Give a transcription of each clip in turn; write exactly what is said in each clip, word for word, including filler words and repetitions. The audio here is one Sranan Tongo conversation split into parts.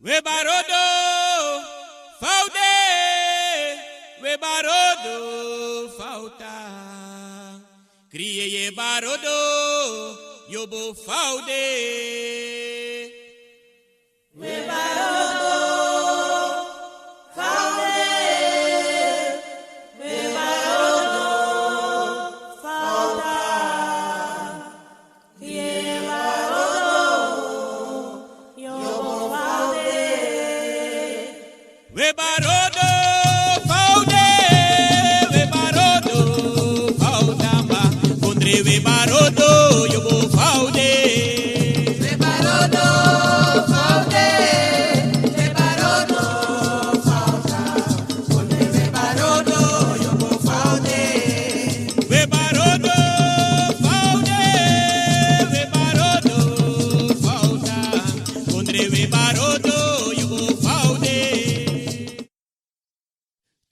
We barodo, fa u de, we barodo, fa u ta. Krie ye barodo, yobo fa u de. We barodo, fa u de, we barodo, fa u ta. Krie ye barodo, yobo fa u de. We barodo, fa u de, we barodo, fa u tamba. Kondre we barodo, yobo fa u de. We barodo, fa u de, we barodo, fa u tamba. Kondre we barodo, yobo fa u de. We barodo, fa u de, we barodo, fa u tamba. Kondre we barodo, yobo fa u de.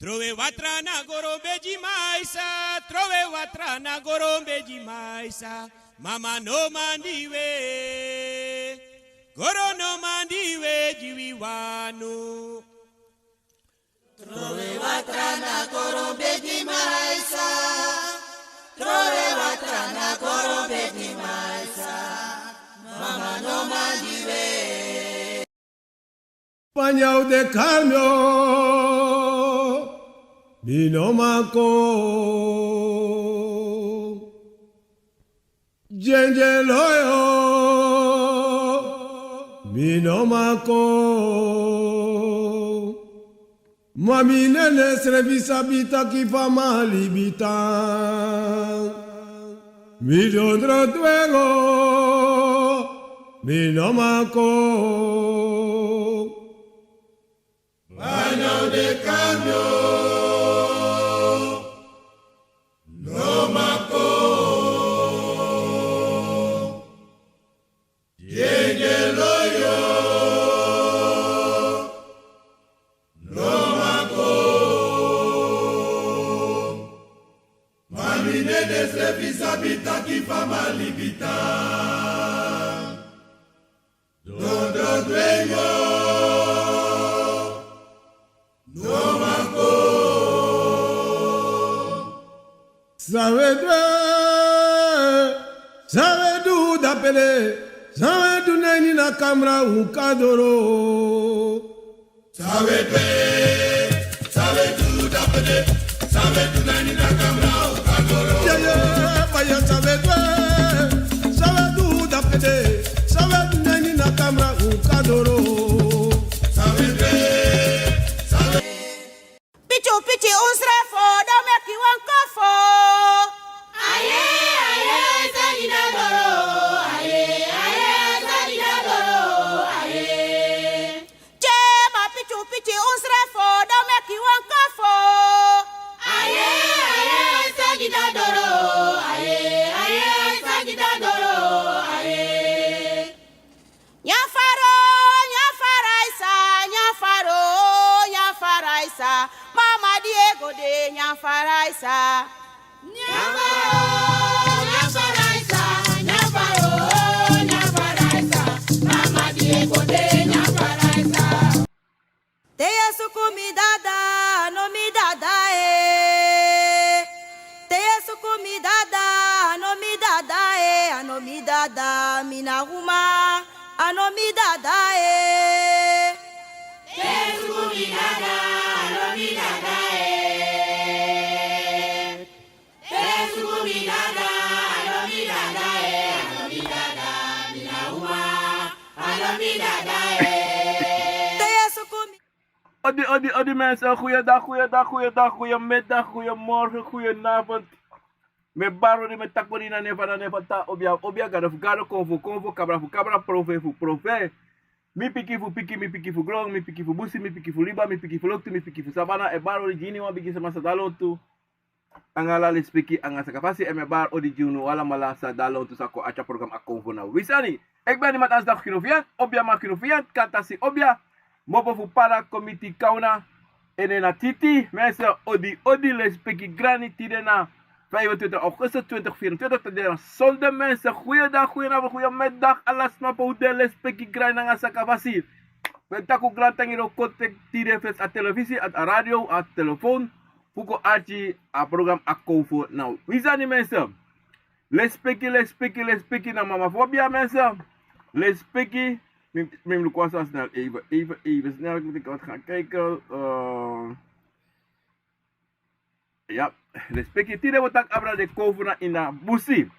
Trowe watra na goro bedi maisa, trowe watra na goro bedi maisa. Mama no mandi we, goro no mandi we, di wi wani. Trowe watra na goro bedi maisa, trowe watra na goro bedi maisa. Mama no mandi we. Panya u de kalmio, mi no man kon. Dyenje loyo, mi no man kon. Ma mi nene srefi sabi taki fa mi libi tan. Mi dondro dwengo, mi no man kon. Banya u de kalmio, no man kon. Dyenje loyo, no man kon. Ma mi nene srefi sabi taki fa mi libi tan. Dondro dwengo, no man kon. San we du, san we du dapede, san we du na ini a kamra un kan doro. San we du, san we du dapede, san we du na ini a kamra un kan doro. Yeah, yeah, baya, san we du, san we du dapede, san we du na ini a kamra un kan doro. San we du, san we Pichu pichu un srefo, dan meki wan kofo. Aye, aye, aye, sagi na doro. Aye, aye, aye, sagi na doro. Aye. Che ma pichu pichu un srefo, dan meki wan kofo. Aye, aye, aye, sagi na doro. Aye, aye, aye, sagi na doro. Aye. Nyafaro, nyafaraisa, nyafaro, nyafaraisa. Mama Diego de nyafaraisa. Nyafaro, nyafaraisa, nyafaro, nyafaraisa. Mama Diego de nyafaraisa. Te yu e suku mi dada, a no mi dada e. Te yu e suku mi dada, a no mi dada e, a no mi dada, mi na uma, a no mi dada e. Te yu e suku mi dada, a no mi dada e. Te yu e suku mi dada, a no mi dada e, a no mi dada, mi na uma, a no mi dada e. Te yu e suku mi Odi, odi, odi mensen, goeiedag, goeiedag, goeiedag, goeiemiddag, goeiemorgen, goedenavond. Mi e bari odi, mi e taki odi na nen fu, na nen fu Tata, obia, obia, gado fu gado, konfo fu konfo, kabra fu kabra, profeet fu profeet. Mi pikin fu pikin, mi pikin fu gron, mi pikin fu busi, mi pikin fu liba, mi pikin fu loktu, mi pikin fu sabana, e bari odi gi iniwan bigi sama san de na lontu. Anga ala lespeki anga sakafasi, èn mi e bari odi gi unu alamala san de na lontu, san kon arki a program A Konfo Na Wi Sani. Èn mi ben animatans daki unu fiyan, obia maki unu fiyan, kantasi obia, mopo fu para komiti kauna, èn na titi, mensen, odi, odi, lespeki grani, tide na vijfentwintig augustus twintig vierentwintig, tide na sonde, mensen, goeiedag, goeienavond, goeiemiddag, ala sma pe un de, lespeki grani anga sakafasi. Pe taki un grantangi no kon teki tide fesi a telefisi, a radio, a telefon, fu kon arki a program a Kowfu. Now wi sani mensen. Lespeki, lespeki, lespeki na mama fobia mensen. Lespeki. Mi mi luku wan sani snel even, even, even snel. Moet ik wat gaan kijken. Eh, Ya, respeki tide wi o taki abra den Kowfu na ini a busi.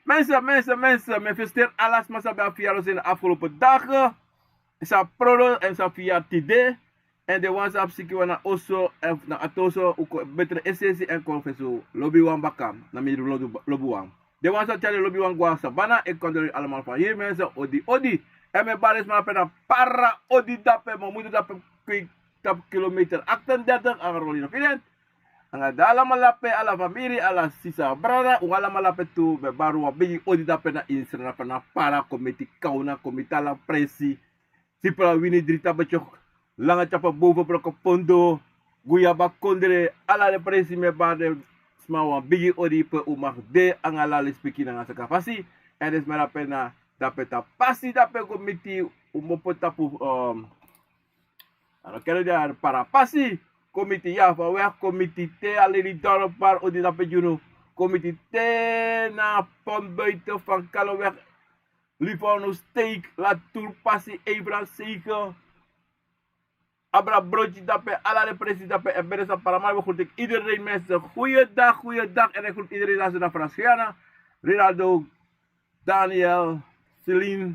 Mensen, mensen, mensen, mi e felisiteri ala sma san ben abi fiyarosi ini a afgelopen dagen. San prolo èn san fiyari tide. Èn den wan san abi siki wan na oso èn na ati oso, un kon betre es'esi èn kon fesi un lobiwan baka. Na mi lobiwan. Den wan san tyari den lobiwan go na sabana, e kondre un alamala fa heri mensen, odi odi. Èn mi e bari den sma dape na Para, odi dape, mi o mutu dape, kwik, tapu kilometer achtendertig, anga Rolino Fident. Anga den alamala dape, ala famiri, ala sisa, brada, un alamala dape tu, mi e bari wan bigi odi dape na ini Sranan, na Para, kon miti Kawna, kon miti ala presi. Sipra Wini, Dri Tapu Tyok, Langa Tyapu, Boven Broko, Pondo, Guyaba Kondre, ala den presi mi e bari den sma wan bigi odi pe un mag de, anga ala lespeki nanga sakafasi. Èn den sma dape na, dape tapu pasi, dape kon miti, un mopo tapu, um, a no kere de a Para pasi, kon miti Java weg, kon miti te a Lelydorp, bari odi dape gi unu, kon miti te na Pont Buiten, Van Kallenweg, Livorno steek, Latour pasi, Evra zeker, abra Brotyi dape, ala den presi dape, èn bere san Paramaribo, groet ik iedereen mensen. Goeiedag, goeiedag, en ik groet iedereen na Frans Guyana, Rinaldo, Daniel, Celine,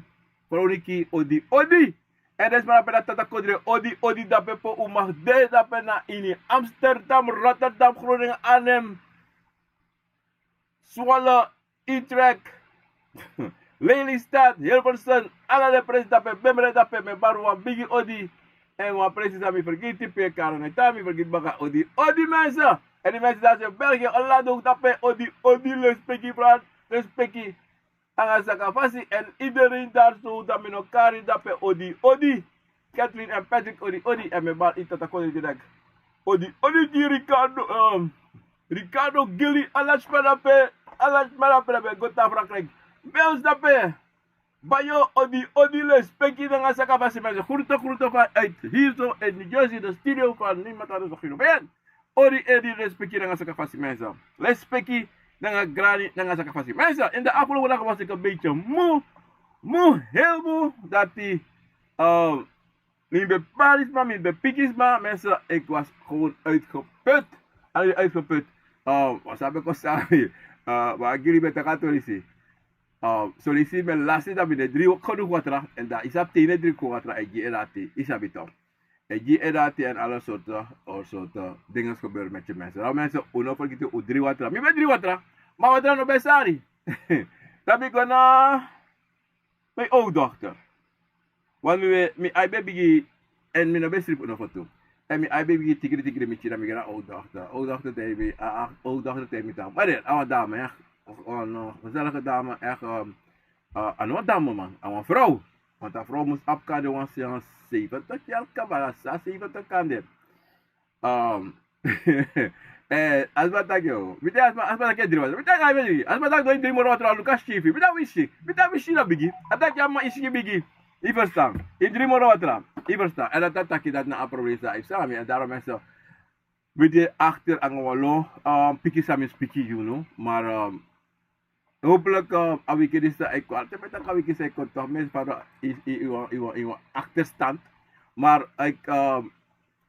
Veroniki, odi odi. Èn den sma dape na Tata Kodre, odi odi dape pe un mag de dape na ini Amsterdam, Rotterdam, Groningen, Arnhem, Zwolle, Utrecht, Lelystad, Hilversum, ala den presi dape, Bemre dape, mi e bari wan bigi odi. Èn wan presi san mi fergiti, pe Karo na tan, mi fergiti baka, odi odi mensen. Èn den mensen dati na België, Hollande ook dape, odi odi, lespeki, Frans, lespeki. Anga sakafasi èn iedereen daar zo, dan mi no kari dape, odi odi. Kathleen èn Patrick, odi odi, èn mi e bari Tata Kodre direct. Odi odi gi Ricardo, um, Ricardo Gilly, ala sma dape, ala sma dape, dape go na Frankrijk. Bels dape. Bayo, odi odi, lespeki nanga sakafasi mensen. Groeten, groeten vanuit hier zo in New Jersey, de studio van Niemand Anders dan Guido Been. Odi odi, lespeki nanga sakafasi mensen. Lespeki nanga grani nanga sakafasi mensen. In de afgelopen dagen was ik een beetje moe. Moe, heel moe. Dati, eh, mi ben pari sma, mi ben piki sma, mensen, ik was gewoon uitgeput. Al uitgeput. Eh, wan sani ben kon sani. Eh, ma gi mi, ben taki a tori si. Eh, son leisi mi e lasi, dan mi no e drink genoeg water. Èn dan yu sabi, te yu no e drink watra, e gi edati, yu sabi toch. E gi edati èn ala sortu, all sortu dingen gebeuren met je mensen. Dan mensen, un no fergiti un drink watra. Mi ben drink watra, ma watra no ben sari. Dan mi go na mi ouddochter. Want mi, mi ai ben bigi, èn mi no ben sripi no foto. Èn mi ai ben bigi tikri tikri, mi tyari, mi go na ouddochter. Ouddochter taigi mi, a, a, ouddochter taigi mi taki, maar a wan dame, echt, een, eh, gezellige dame, echt, eh, eh, a no wan dame man, a wan vrouw. Want a vrouw mus abi kande wan zeventig jaar, kaba, sa zeventig kande. Um, eh, a sma taki, o. Mi taki a sma, a sma taki e drink watra. Mi taki a sma taki, a sma taki no e drink moro watra, luku a sikin fu yu. Mi taki wi sikin. Mi taki wi sikin no bigi. A taki a man, yu sikin bigi. Yu ferstan. Yu drink moro watra. Yu ferstan. Èn a taki dati na a problem san yu abi nanga mi. Èn daarom mensen, wi de achter anga wan lo, um, piki san mi e piki, you know. Maar, um, hopelijk, eh, a wiki disi san e kon. Te mi e taki a wiki san e kon toch, mi e si fa a de, i, i, i wan, i wan, i wan achterstand. Maar ik, eh,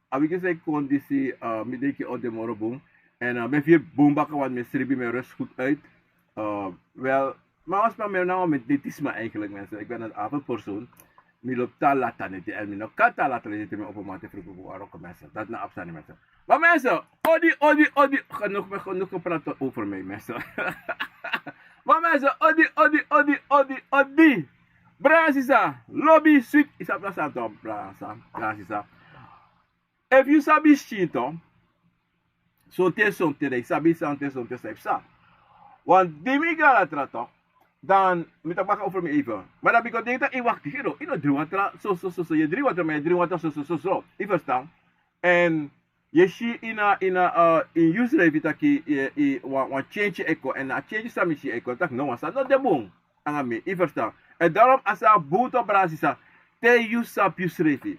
a wiki san e kon disi, eh, mi denki o de moro bun. En, eh, mi e firi bun baka, want mi e sribi, mi e rust goed uit. Eh, wel, maar als maar mi na wan meditatisme eigenlijk, mensen. Ik ben een avondpersoon. Mi lobi te lati neti, èn mi no kan te lati neti, mi opo mati, fri fu go waka, mensen. Dati na a sani, mensen. Maar mensen, odi, odi, odi. Genoeg, genoeg gepraat over mij, mensen. Maar mensen, odi, odi, odi, odi, odi. Brada sisa, lobi switi. Yu sabi san, brada sisa, brada sisa. Efu yu sabi sikin, sonten, sonten, dan yu sabi, sonten, sonten, san yu psa. Want di mi go na tra, toch, dan mi taki baka over mi even. Maar dan mi go denki taki, yu wakti, yu no, yu no drink watra so, so, so, so. Yu e drink watra, maar yu e drink watra so, so, so, so. Yu ferstan? Èn yu e si ini a, ini a, eh, ini yusrefi taki, eh, eh, wan, wan change e kon. Èn a change san mi si e kon, taki no, wan sani no de bun anga mi, yu ferstan. Èn daarom a sani bun tu, brada sisa, te yu sabi yusrefi.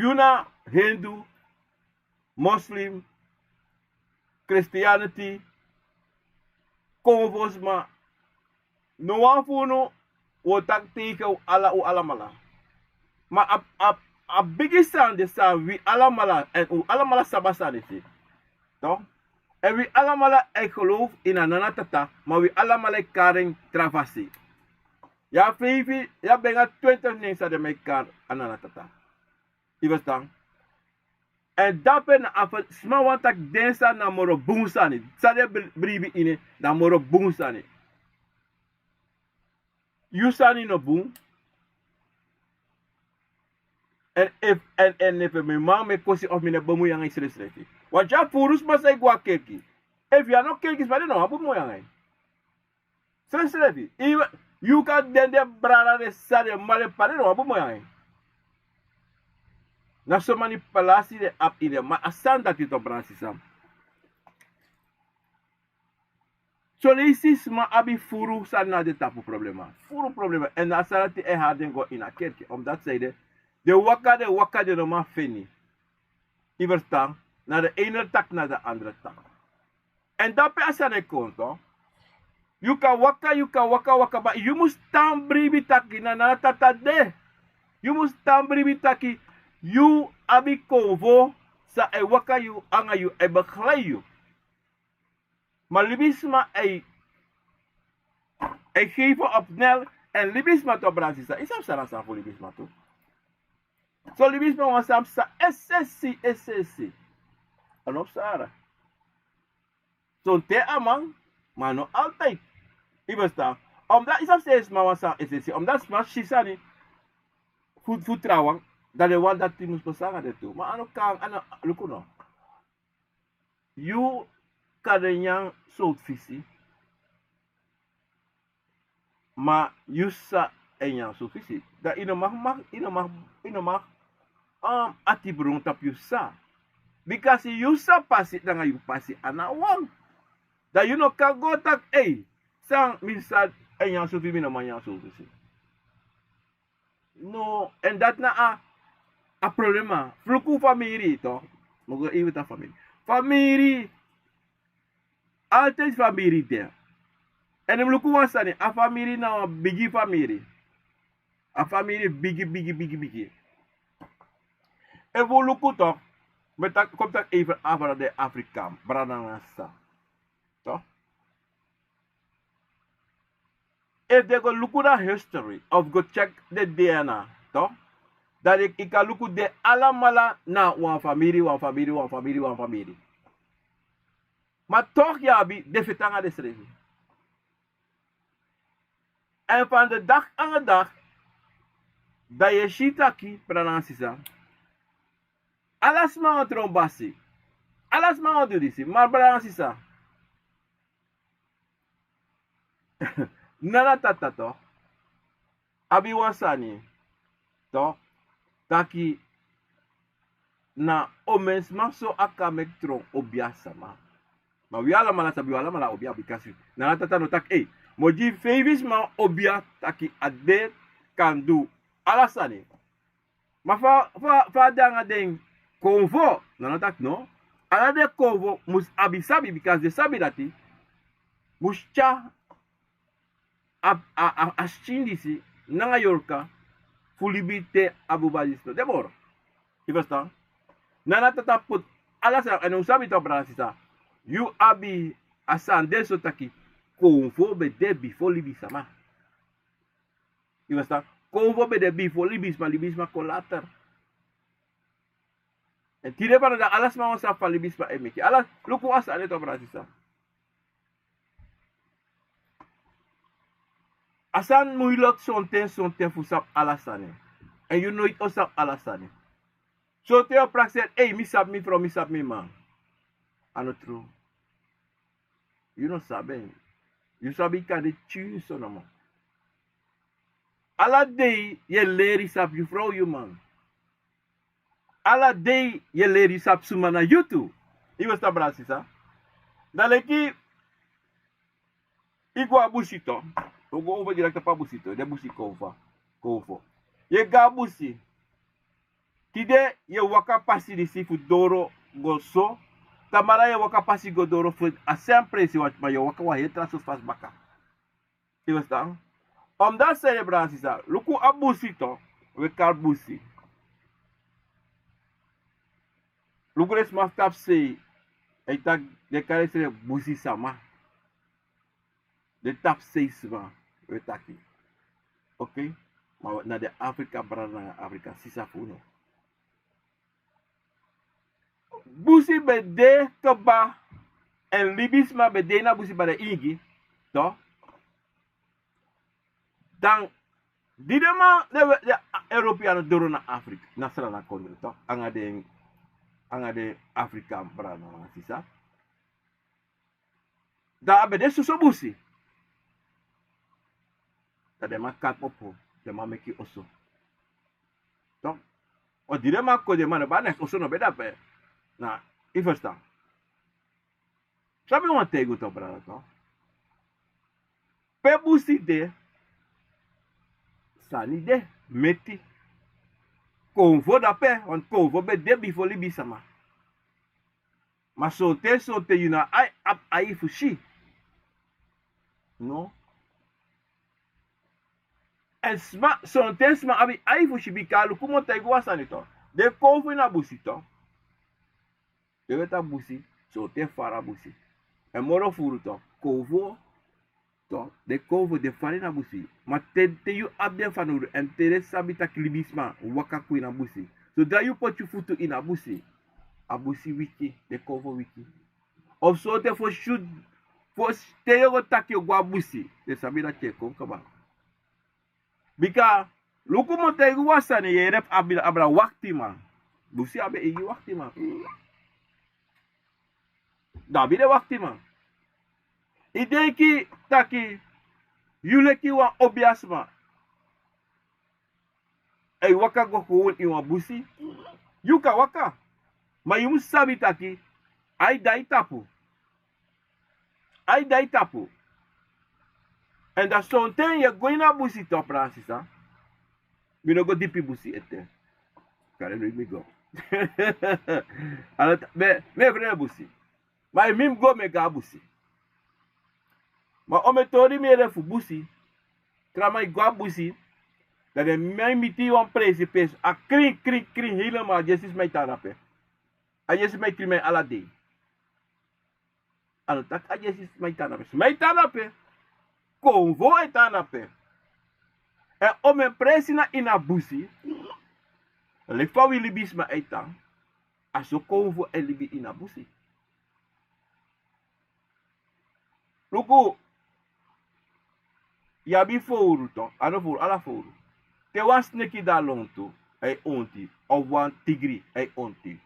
yu na hindu, moslim, christianity, konfosma, no wan fu unu wi o taki tegen un alamala. Ma a bigi sani de san wi alamala èn un alamala sabi a sani disi. Èn wi alamala e gelowfu ini a nana tata, ma wi alamala e kari en tra fasi. Yu abi feifi, yu abi benga twinti nen san den man e kari a nana tata. Yu ferstan? Èn dape na a fa sma wani taki den sani na moro bun sani. San den bribi ini na moro bun sani. Yu sani no bun. Èn efu èn efu mi man mi e kosi of mi no e bemui nanga yu srefsrefi. Wan dya furu sma san e go na kerki. Efu yu a no kerki sma den no wani bemui nanga yu. Srefsrefi yu kan dende brada den sisa den mma den p'pa den no wani bemui nanga yu. Na somani palasi den abi ini den ma a sani dati yu toki brada sisa. Soleisi sma abi furu sani na den tapu problema. Furu problema èn na a sani dati e hari den go ini a kerki omdati san ede den waka den waka den no man feni. Yu ferstan? Na den einere taki na den andere taki. Èn dape a sani e kon tok. Yu kan waka yu kan waka waka ma yu mus tan bribi taki na nana tata de. Yu mus tan bribi taki yu abi konfo san e waka yu anga yu e beglei yu. Ma libisma e e geifi opnel. Èn libisma tu a brada sisa yu sabi san na sani fu libisma tu. So libisma wan sani psa esesi esesi. A no psa ara. Sonten a man ma a no altide. Yu ferstan? Omdati yu sabi san e sma wan sani esesi omdati sma si sani fu trawan. Dan den wani dati mus pasa nanga den tu ma a no kan a no luku no. Yu kan de nyan sowtu fisi. Ma yu sisa e nyan sowtu fisi dan yu no mag mag yu no mag yu no mag ati bron tapu yu sisa. Bika si yu sisa pasi nanga yu pasi a na wan. Dan yu no kan go taki ei san mi sisa e nyan sowtu fisi mi no man nyan sowtu fisi. No èn dati na a problema fu luku famiri to. Mi go even tan famiri famiri. Altidi famiri de. Èn yu mus luku wan sani a famiri na wan bigi famiri. A famiri bigi bigi bigi bigi. Efu un luku to mi e taki kon mi taki even afra den afrikan brada nanga sisa. To efu den go luku na history of go check den dna to dan den yu kan luku den alamala na wan famiri wan famiri wan famiri wan famiri. Ma tok yu abi den feti nanga den srefi. Èn fan de dak nanga dak dan yu e si taki brada nanga sisa. Ala sma wan tron basi. Ala sma wan du disi ma brada nanga sisa. Nana tata to abi wan sani to taki na omensma so a kan meki tron obia sama. Ma wi alamala sabi wi alamala obia bikasi nana tata no taki ei, mo gi feifi sma obia taki a de kan du ala sani. Ma fa fa fa de anga den konfo nana taki no. Ala den konfo mus abi sabi bikasi den sabi dati mus tya a a a a skin disi nanga yorka fu libi te a buba disi no de moro. Yu ferstan? Nana tata poti ala sani èn un sabi tu a brada sisa. Yu abi a sani de so taki konfo ben de bifo libisama. Yu ferstan? Konfo ben de bifo libisma libisma kon later. Èn tide fana dan ala sma wan sabi fa libisma e meki ala luku a sani de tu a brada sisa. A sani muilok sonten sonten fu sabi ala sani. Èn yu noiti o sabi ala sani. Sonten yu o prakseri ei mi sabi mi frow mi sabi mi man. A no tru. Yu no sabi en. Yu sabi yu kan de tyun so nomo. Ala dei yu e leri sabi yu frow yu man. Ala dei yu e leri yu sabi suma na yu tu. Yu wesi tan brada sisa. Dan leki yu go a busi to. Un go un begi laki tapu a busi to den busi kon fa kon fo. Yu e go a busi. Tide yu e waka pasi disi fu doro go so. Tamara yu e waka pasi go doro fu a sen presi wati ma yu e waka wan heri tra sosi fasi baka. Yu wesi tan. Omdati san yu e brada sisa luku a busi to. Un e kari busi. Luku den sma fu tapusei. A e taki den kari den srefi busi sama. Den tapusei sma. Un e taki. Okei. Ma na den afrika brada nanga afrika sisa fu unu. Busi ben de kaba. Èn libisma ben de ini a busi bari en ingi. To dan di den man den european doro na afrika na srana kondre to anga den anga den afrika brada nanga sisa. Dan a ben de soso busi. Dan den man kari popo den man meki oso. Wan di den man kon den man no ben a neks oso no ben dape. Na yu ferstan? San mi wani taigi un to brada to. Pe busi de sani de meti. Konfo dape wantu konfo ben de bifo libisama. Ma sonten sonten yu na ai abi ai fu si. No. Èn sma sonten sma abi ai fu si bika luku mi o taigi wan sani to. Den kon fu ini a busi to. Den weti a busi. Sonten fara busi. Èn moro furu to kon fu den kon fu den fara ini a busi. Ma te yu abi den fanowdu èn te den sabi tak' libisma waka kon ini a busi. Sodra yu poti yu futu ini a busi a busi wiki. Den kon fu wiki. Of so te fosi yu fosi te yu o go taki yu o go a busi den sabi dati yu e kon kaba. Bika luku mi o taigi wan sani yu e yere fu abi abra waktiman. Busi abi en eigi waktiman. Dan abi den waktiman. I denki taki yu leki wan obi a sma. A e waka go kownu ini wan busi. Yu kan waka. Ma yu mus sabi taki a e dai tapu. A e dai tapu. Èn dan sonten yu e go ini a busi to prasisa. Mi no go dipi busi ete. Kari no yu mi go. Mi e frede busi. Ma efu mi mus go mi e go a busi. Ma on mi e tori mi yere fu busi. Tra man e go a busi. Dan den man e miti yu wan presi pe a krin krin krin helemal a yesi sma e tan na pe. A yesi sma e krin man ala dei. A no taki a yesi sma e tan na pe sma e tan na pe. Konvo e tan na pe. Èn on mi e presi na ini a busi. Leki fa wi libisma e tan. A so konvo e libi ini a busi. Luku. Yu abi fowru to a no fowru ala fowru. Te wan sneki de a lontu a e onti of wan tigri a e onti.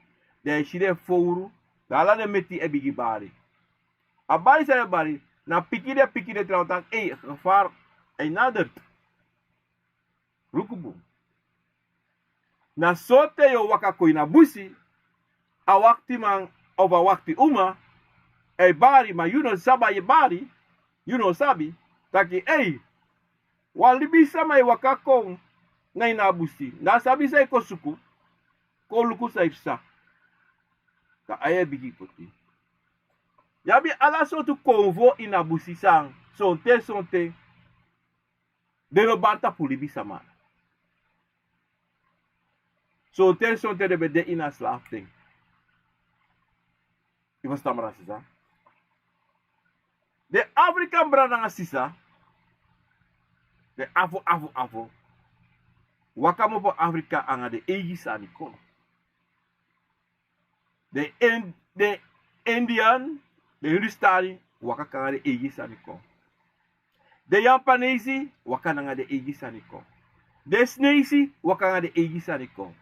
Den e si den fowru. Dan ala den meti e bigin bari. A bari san den bari. Na piki den piki den trawan taki ei, gevaar, a e nadert. Luku bun. Na so te yu o waka kon ini a busi, a waktiman of a wakti uma e bari, ma yu no sabi a e bari. Yu no sabi taki ei, wan libisama e waka kon na ini a busi, na a sabi san e kon suku, kon luku san e psa. Dan a e bigin koti. Yu abi ala sortu konfo ini a busi san sonten sonten den no bari tapu libisama. Sonten sonten den ben de ini a slaften. Yu ferstan, brada sisa? Den Afrikan brada nanga sisa, den afo afo afo waka mopo Afrika nanga den eigi sani kon. Den Indian, den Hindustani waka kon nanga den eigi sani kon. Den Yapanesi waka nanga den eigi sani kon. Den Sineisi waka nanga den eigi sani kon.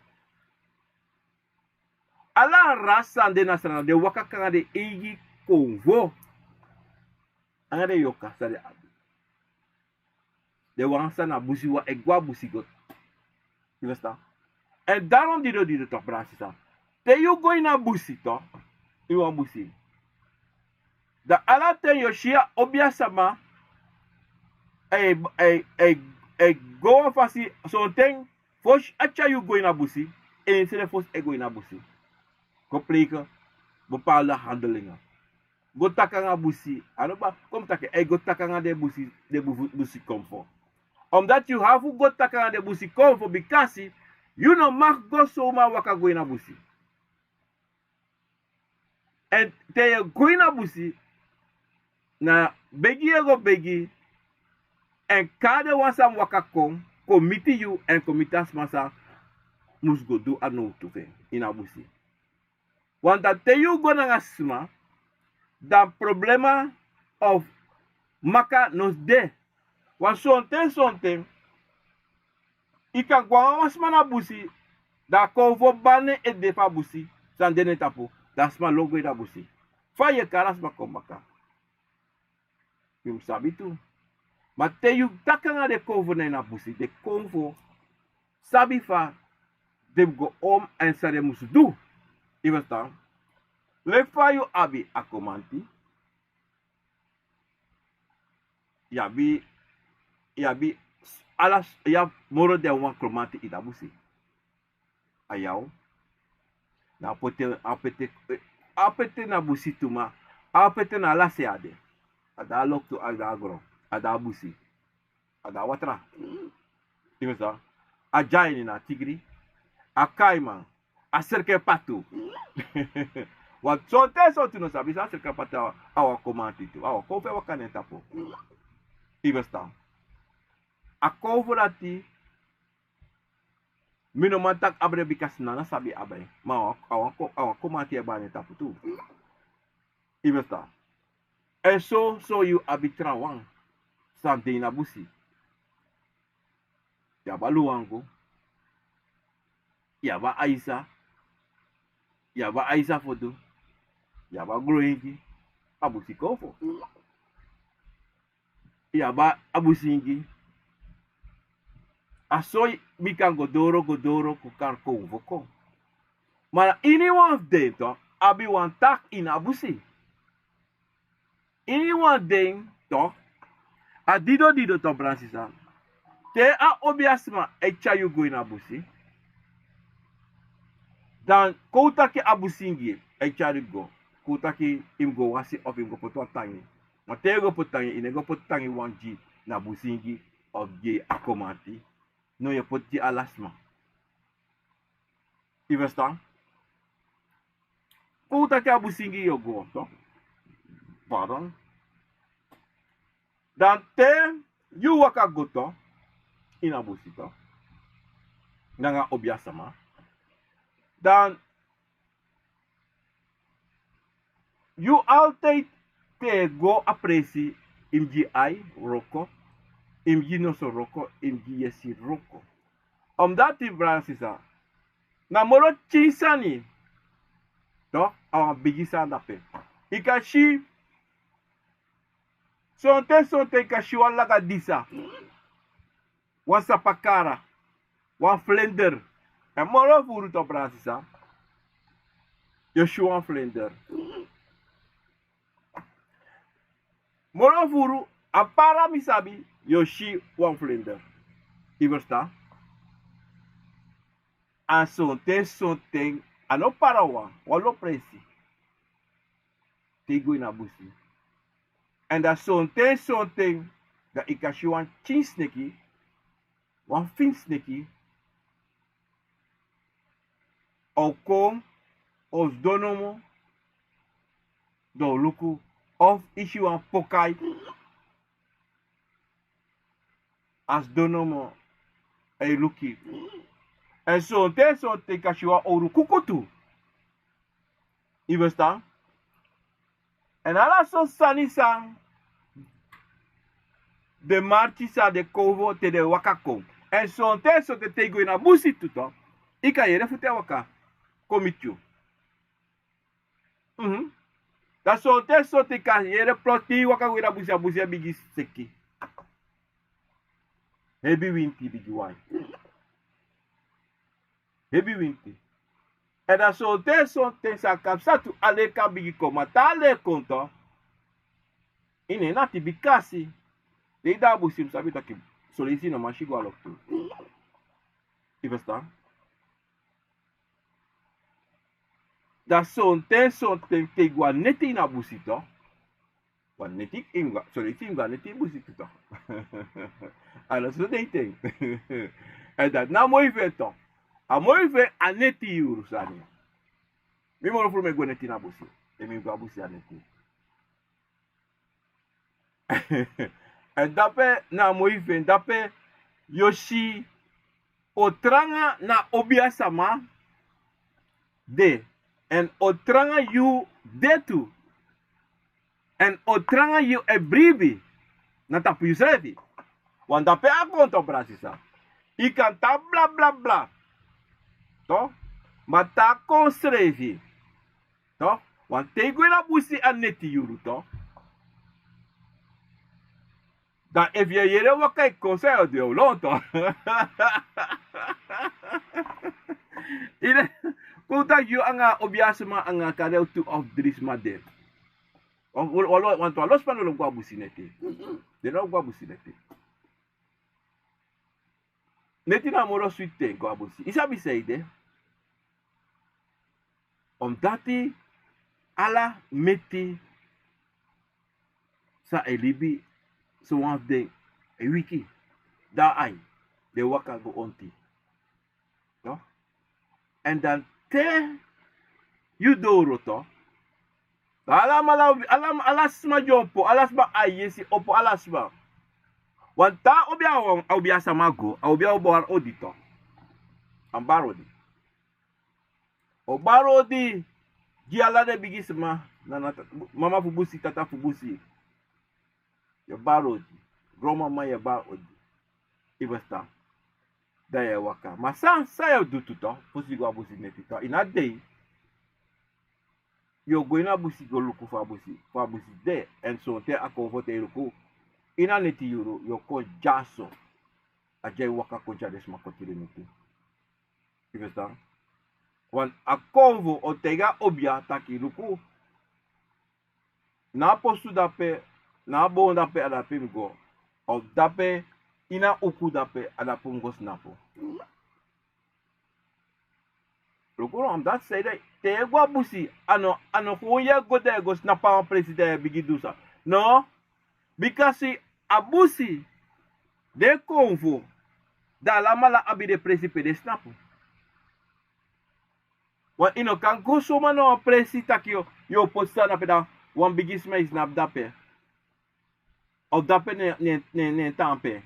Ala a rasi san de na Sranan, den waka kon nanga den eigi konfo. Nanga den yoka san den abi. Den wan san na busi wan e go a busi go. Yu ferstan? Èn daron dido dido tok, brada sisa. Te yu go ini a busi tok, ini wan busi, dan ala ten yu o si a obiasama e go wan fasi. Sonten fosi a tyari yu go ini a busi, en srefi fosi e go ini a busi. Go pleiki bepaalde handelingen. Go taki nanga busi, a no bari kon mi taki en, go taki nanga den busi, den busi konfo. Omdati yu abi fu go taki nanga den busi konfo, bikasi yu no mag go soma waka go ini a busi. Èn te yu e go ini a busi, na begi yu e go begi. Èn kon na den wan san mus waka kon, kon miti yu èn kon miti a sma san mus go du a nowtu fu en ini a busi. Wanta te yu go nanga sma, dan problema of maka no de. Wan sonten sonten yu kan go nanga wan sma na busi, dan a konfo bari na en ede fu a busi san de na en tapu, dan a sma lon go ini a busi. Fa yu e kari a sma kon baka? Yu mus sabi tu. Ma te yu taki nanga den konfo na ini a busi, den konfo sabi fa den mus go om èn san den mus du. Yu ferstan? Leki fa yu abi a komanti, yu abi, yu abi ala, yu abi moro den wan komanti ini a busi. A yaw. Na a pete, a pete, a pete na busi tu, ma a pete na ala se a de. A de a loktu, a de a gron, a de a busi, a de a watra. Yu ferstan? A dyaini na a tigri, a kaiman, a serken patu. Wan sonten sortu no sabi san a serken patu, a wan komanti tu, a wan konfo e waka na en tapu. Yu ferstan? A konfo dati, mi no man taki abra en bikasi Sranan sabi abra en. Ma a wan, a wan komanti e bari na en tapu tu. Yu ferstan? Èn so, so yu abi trawan san de ini a busi. Yu abi a Luwangu, yu abi a Aisa, yu abi a Aisa Fodu, yu abi a Gron Ingi, a busi konfo. Yu abi a busi Ingi. A so mi kan go doro, go doro, kon kari konfo kon. Ma na iniwan fu den tok abi wan taki ini a busi. Iniwan den tok, a dido dido tok, brada sisa. Te a obiasma e tyari yu go ini a busi, dan kon un taki a busi Ingi e tyari yu go. Kon un taki yu mus go wasi of yu mus go poti wan tangi. Ma te yu go poti tangi, yu no e go poti tangi wan gi na busi Ingi of gi a komanti. No, yu e poti gi ala sma. Yu ferstan? Kon un taki a busi Ingi yu o go tok. Pardon. Dan te yu waka go tok ini a busi tok nanga obiasma, dan yu altijd te go a presi, yu mus gi ai wroko, yu mus gi noso wroko, yu mus gi yesi wroko. Omdati, brada sisa, na moro pikin sani, tok, a wan bigi sani dape. Yu kan si, Sonten sonten yu kan si wan laga disa, wan sapakara, wan flender. Èn moro furu tu, brada sisa, yu o si wan flender. Moro furu, a para mi sabi, yu o si wan flender. Yu ferstan? A sonten sonten, a no para wan, wan lo presi. Te yu go ini a busi. Èn dan sonten sonten, dan yu kan si wan pikin sneki, wan fini sneki, a o kon, a o sidon nomo, dan a o luku, of yu si wan pokai, a sidon nomo, a e luku yu. Èn sonten sonten yu kan si wan owru kuku tu. Yu ferstan? Èn ala so sani san den marki san den konfo te den waka kon. Èn sonten sonten te yu go ini a busi tu, yu kan yere fu den e waka kon miti yu. Mhm. Dan sonten sonten yu kan yere ploti, yu waka go ini a busi, a busi e bigin seki. Hebi winti bigin wai. Hebi winti. Èn dan sonten sonten san kan psa tu, a leri kan bigin kon, ma te a leri kon tu, yu no e nati bika a si. Te yu de a busi, yu mus sabi taki son leisi yu no man si go a loktu. Yu ferstan? Dan sonten sonten te yu go a neti ini a busi tu, wan neti yu mus go, son leisi yu mus go a neti ini busi tu. A no so den e ten. Èn dati na a moi fu en tu. A moi fu en a neti yuru sani. Mi moro furu mi e go neti ini a busi. Èn mi go a busi a neti. Èn dape na a moi fu en, dape yu o si o tranga na obia sama de, èn o tranga yu de tu, èn o tranga yu e bribi na tapu yusrefi. Wan dape a kon tu, brada sisa. Yu kan tan bla bla bla tu, ma te a kon srefi tu, wan te yu go ini a busi a neti yuru tu, dan efu yu e yere waka e kon, san yu o du, yu o lon tu. Yu de, kon taki yu anga obia sma anga kande tu of dri sma de. Wan, wan, wan, wantu a lo sma no lo go a busi neti. Den no go a busi neti. Neti na a moro switi ten go a busi. Yu sabi san ede? Omdati ala meti san e libi, sowan fu den e wiki. Dan ai, den e waka go onti. No? Èn dan te yu doro tu, alamala, ala, ala sma dyompo, ala sma, a yesi opo, ala sma. Wan te a obia, wan, a obia sama go, a obia o bari odi tu. A mus bari odi. O bari odi gi ala den bigisma, na, na, mama fu busi, tata fu busi. Yu e bari odi. Gronmama, yu e bari odi. Yu e ferstan? Dan yu e waka. Ma san, san yu o du tu, fosi yu go a busi neti tu, ini a dei, yu o go ini a busi go luku fa a busi, fa a busi de. Èn sonten a konfo, te yu luku, ini a neti yuru yu o kon dyaso. A dya yu waka kon tyari den sma kon tiri neti. Yu e ferstan? Wan a konfo o taigi a obia taki luku, na a posu dape, na a bon dape, a dape mi go. Of dape, ini a uku dape, a dape mi go snapu. Luku no, dati san ede, te yu e go a busi, a no, a no kon yu e go, dan yu e go snapu a wan presi, dan yu e bigin du san. No, bikasi a busi, den konfo, dan alamala abi den presi pe den snapu. Wan, yu no kan go soma na wan presi taki yu o, yu o poti sani dape, dan wan bigisma e snapu dape. Of dape ne, ne, ne, ne tan pe.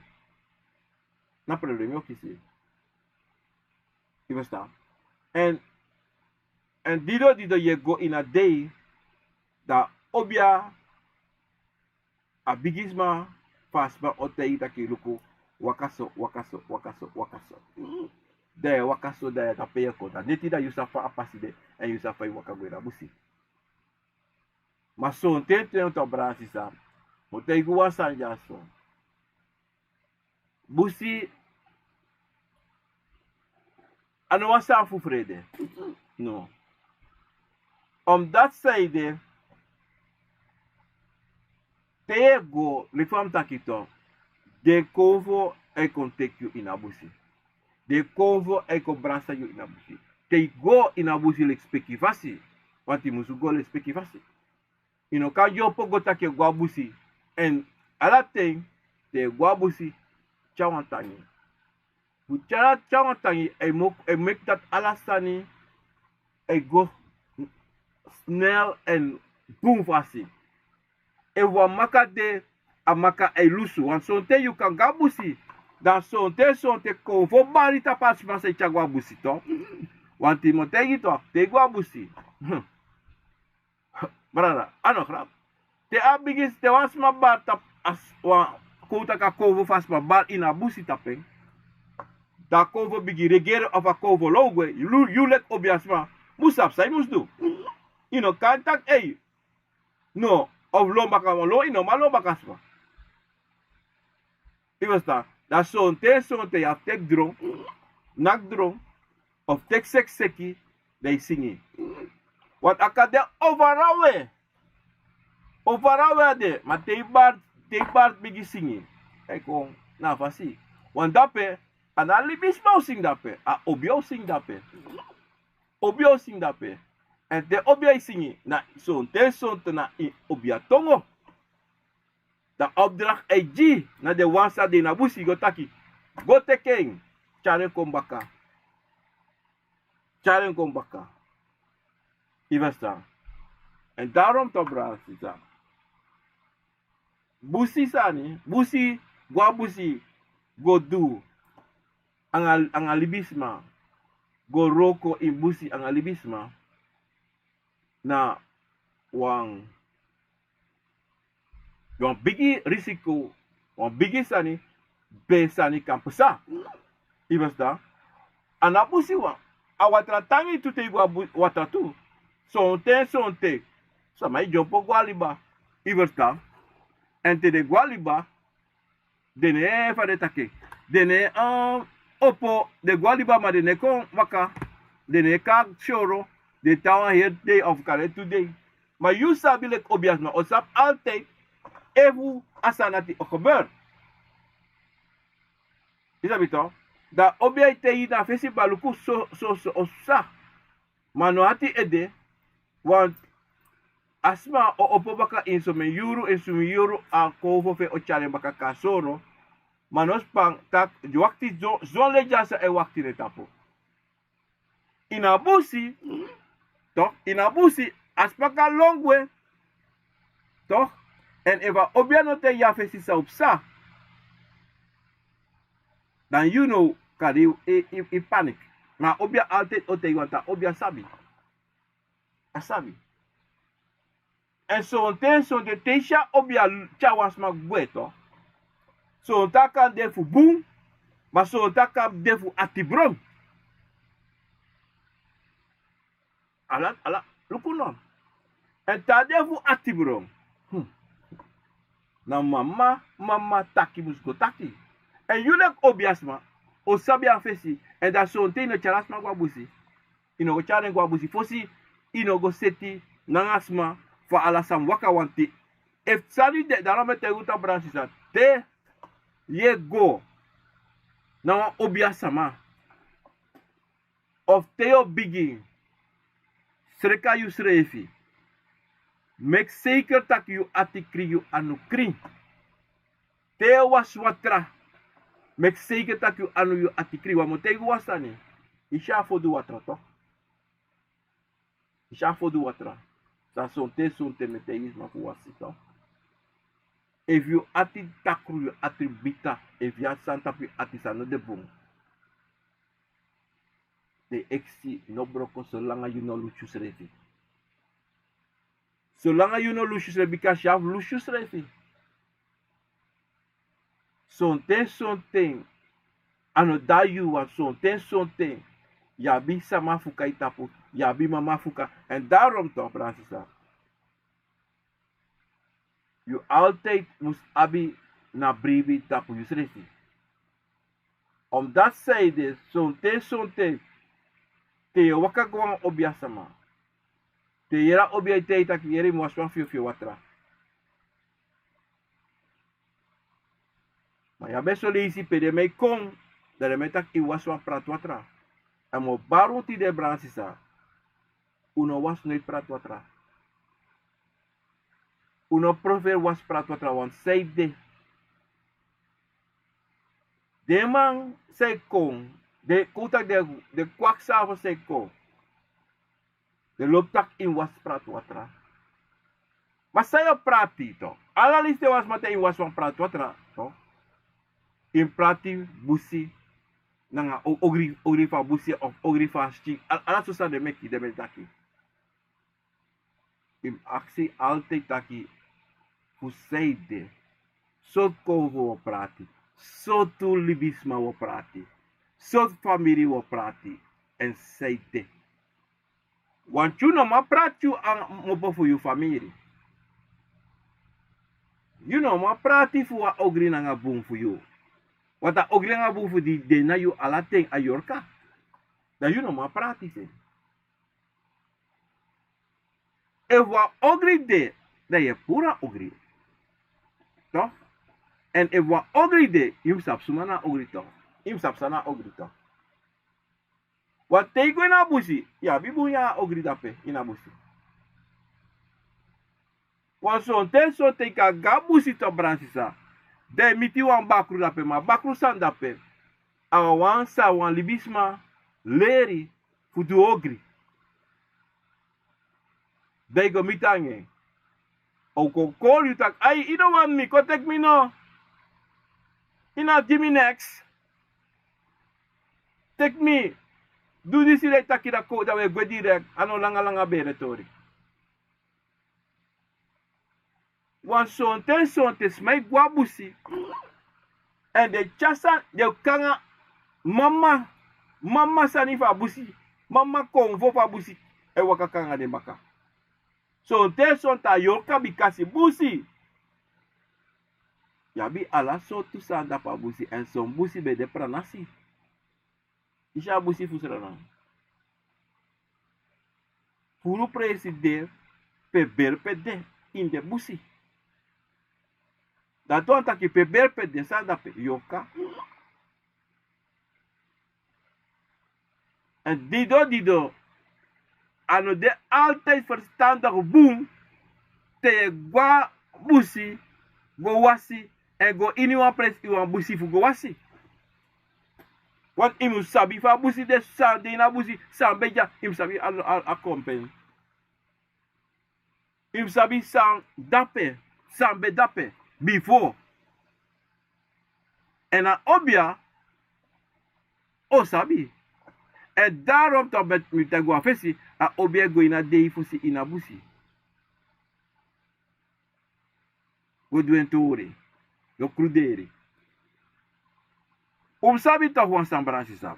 Na problem yu o kisi. Yu e ferstan? Èn, èn dido dido yu e go ini a dei, dan obia, a bigisma fu a sma o taigi yu taki luku, waka so, waka so, waka so, waka so. Dan yu e waka so, dan yu e tapu yu e kon. Dan neti dan yu sabi fa a pasi de, èn yu sabi fa yu waka go ini a busi. Ma sonten ten tu, brada sisa, Mo taigi wan sani dyaso. Busi a no wan sani fu frede. No. Omdati san ede, te yu e go leki fa mi taki tu, den konfo e kon teki yu ini a busi. Den konfo e kon brasa yu ini a busi. Te yu go ini a busi leki speki fasi, wanti yu musu go leki speki fasi. Yu no kan dyompo go taki yu e go a busi. Èn ala ten te yu e go a busi, tyari wan tangi. Fu tyari a tyari wan tangi e meki dati ala sani e go snel èn bun fasi. Efu wan maka de, a maka e lusu. Wan sonten yu kan go a busi, dan sonten sonten konfo bari tapu a sma san e tyari go a busi tu. Wanti mi o taigi tu, te yu go a busi, brada, a no grap. Te a bigin, te wan sma bari tapu, a s- wan, kon un taki a konfo fu a sma bari ini a busi tapu en, dan a konfo bigin regeri of a konfo lon gwe, yu leki obiasma mus sabi san yu mus du. Yu no kan taki ei, no, of lon baka wan lon, yu no man lon baka sma. Yu ferstan? Dan sonten sonten yu abi teki dron, naki dron, of teki sekiseki, dan yu singi. Want a kan de over a we, over a we a de, ma te yu bari, te yu bari bigin singi, dan yu kon na a fasi. Want dape a no a libisma o singi dape, a obia o singi dape. Obia o singi dape. Èn te obia e singi, na sonten sonten na ini obia tongo. Dan a opdracht e gi na den wan san de ini a busi go taki, go teki en, tyari en kon baka. Tyari en kon baka. Yu ferstan? Èn darom tu, brada, sisa, busi sani, busi, go a busi go du anga, anga libisma, go wroko ini busi anga libisma, na wan, wan bigi risiko, wan bigi sani, pe sani kan pasa. Yu ferstan? A no a busi wan, a watra tangi tu te yu go a watra tu. Sonten sonten sama e dyompo go a liba. Yu ferstan? Èn te den go a liba, den no e, fa den taki, den no e opo, den go a liba ma den no e kon waka, den no e kon a soro, den tan wan heri dei of kande tu dei. Ma yu sabi leki obiasma o sabi altide efu a sani dati o gebeur. Yu sabi tu, dan obia e taigi yu na a fesi, baluku, so so so o psa. Ma no ati ede, want a sma o opo baka ini somen yuru, ini somen yuru a konfo fu en o tyari en baka kon a soro. Ma no span taki, wakti, zon leti dya san e wakti na en tapu. Ini a busi, tok, ini a busi a sma kan lon gwe, tok. Èn efu a obia no taigi yu a fesi san o psa, dan yu no kari yu, yu panik. Ma a obia altide o taigi wan taki a obia sabi. A sabi. Èn sonten sonten te yu si a obia tyari wan sma gwe, tok. Sonten a kan de fu bun, ma sonten a kan de fu atibron. Ala, ala, luku no. Èn te a de fu atibron, na mama, mama taki mus go taki. Èn yu leki obiasma o sabi a fesi, èn dan sonten yu no tyari a sma go a busi. Yu no go tyari en go a busi fosi yu no go seti nanga sma fu ala sani waka wanti. Efu sani de, darom e taigi un tan, brada, sisa, te yu e go na wan obia sama, of te yu o bigin, sreka yusrefi. Meki seiker taki yu ati krin, yu anu krin. Te yu e wasi watra, meki seiker taki yu anu, yu ati krin. Wan, mi o taigi wan sani. Yu si a fodu watra, tok. Yu si a fodu watra. San sonten sonten mi e taigi sma fu wasi, tok. Efu yu ati takru, yu ati bita, efu yu abi sani tapu yu ati san no de bun, den eksi no broko solanga yu no lusu yusrefi. Solanga yu no lusu yusrefi, bika yu abi fu lusu yusrefi. Sonten sonten a no de a yu, want sonten sonten yu abi sama fu kai tapu, yu abi mama fu kai. Èn darom, tok, brada, sisa, yu altijdi mus abi na bribi tapu yusrefi. Omdati san ede, sonten sonten te yu e waka go wan obiasma, te yu yere a obia e taigi taki yere yu mus wasi wan fio fio watra. Ma yu abi en soleisi pe den man e kon, dan den man e taki yu wasi wan prati watra. Èn mi o bari unu tide, brada sisa, un no wasi noiti prati watra. Un no proferi wasi prati watra, want san ede, den man san e kon, den kon taki den kwaksafu san e kon, den lobi taki yu mus wasi prati watra. Ma san yu o prati tu? Ala leisi te wan sma taki yu mus wasi wan prati watra tu, yu mus prati busi nanga ogri, ogri fu a busi of ogri fu a skin. Ala so san den meki, den meki taki. Yu mus aksi altijdi taki fu san ede, sortu konfo wi o prati, sortu libisma wi o prati, sortu famiri wi o prati, èn san ede. Want yu no man prati yu a kmopo fu yu famiri. Yu no man prati fu a ogri nanga bun fu yu. Want a ogri nanga bun fu yu de na yu ala ten, a yorka. Dan yu no man prati fu en. Efu wan ogri de, dan yu e puru a ogri. Toch? Èn efu wan ogri de, yu mus sabi suma na a ogri toch. Yu mus sabi san na a ogri toch. Want te yu go ini a busi, yu abi bun yari ogri dape ini a busi. Want sonten sonten yu kan go a busi toch, brada sisa, dan yu miti wan bakru dape, ma a bakru sani dape, a wan sani wan libisma leri fu du ogri. Dan yu go miti anga en. A o kon kori yu taki: "Ai, yu no wani mi, kon teki mi no. Yu no abi gi mi neks. Teki mi. Du disi." Dan yu taki dati, kon, dan wi e gwe direkt. A no langa langa bere tori. Want sonten sonten sma e go a busi, èn den e tyari sani, den e kon nanga mama, mama sani fu a busi, mama konfo fu a busi, e waka kon nanga den baka. Sonten sonten a yorka, bika a si busi. Yu abi ala sortu sani dape a busi, èn son busi ben de pranasi. Yu si a busi fu Sranan. Furu presi de pe beri pe de ini den busi. Dati wani taki pe beri pe de, san dape? Yorka. Èn dido dido, a no de altijdi ferstandig bun te yu e go a busi go wasi, èn go ini wan presi, ini wan busi fu go wasi. Want yu mus sabi fa a busi de, san de ini a busi, san ben de dya, yu mus sabi a, a, a kompeni. Yu mus sabi san dape, san ben dape bifo. Èn a obia o sabi. Èn daarom toch, mi taigi wan fesi, a obia e go ini a dei fosi ini a busi. Go du en tori, go kruderi. Un mus sabi toch wan sani, brada sisa.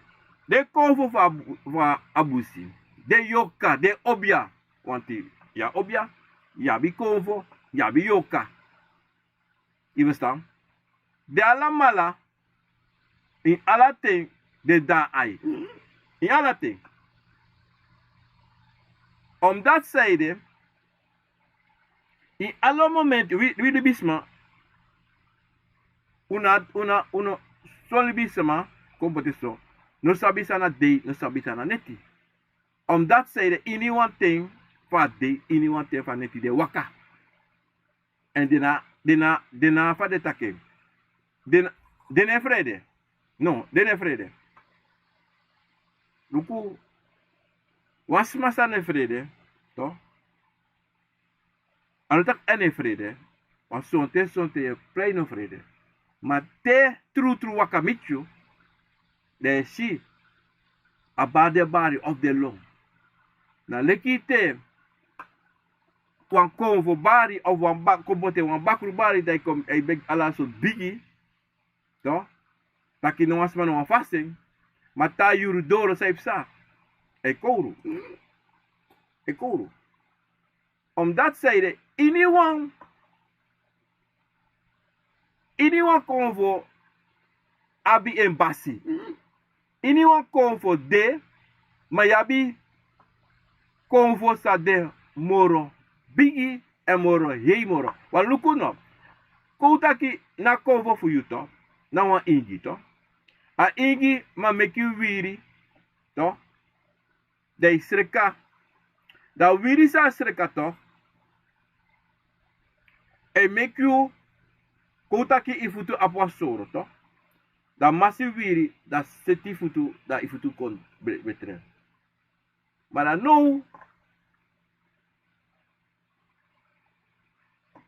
Den konfo fu a bu-, fu a busi, den yorka, den obia. Want yu abi obia, yu abi konfo, yu abi yorka. Yu ferstan? Den alamala, ini ala ten, den de na ai. Ini ala ten. Omdati san ede, ini ala momenti, wi, wi libisma, un no, un no, un no, son libisma, kon poti so, no sabi san na dei, no sabi san na neti. Omdati san ede, ini wan ten fu a dei, ini wan ten fu a neti den e waka. Èn den no, den no, den no, fa den taki en, den, den no e frede. No, den no e frede. Luku, wan sma san no e frede, toch. A no taki a no e frede, want sonten sonten yu e prei no frede. Ma te trutru waka miti yu, dan yu e si a bari den bari of den lon. Na leki te wan konfo bari of wan ba-, kon poti wan bakru bari, dan yu kon, yu e begi ala sortu bigi, toch. Taki no wan sma no wani fasi en, ma te a yuru doro san e psa, a e kowru. A e kowru. Omdati san ede, ini wan, Ini wan konfo abi en basi. Ini wan konfo de, ma yu abi konfo san de moro bigi èn moro hei moro. Wan luku no. Kon un taki na konfo fu yu to, na wan ingi to. A ingi man meki yu wiri to. Dan yu sreka. Dan wiri san a sreka to, e meki yu kon un taki yu futu abi wan soro to. Dan masi wiri, dan seti yu futu, dan yu futu kon be- betre. Ma dan now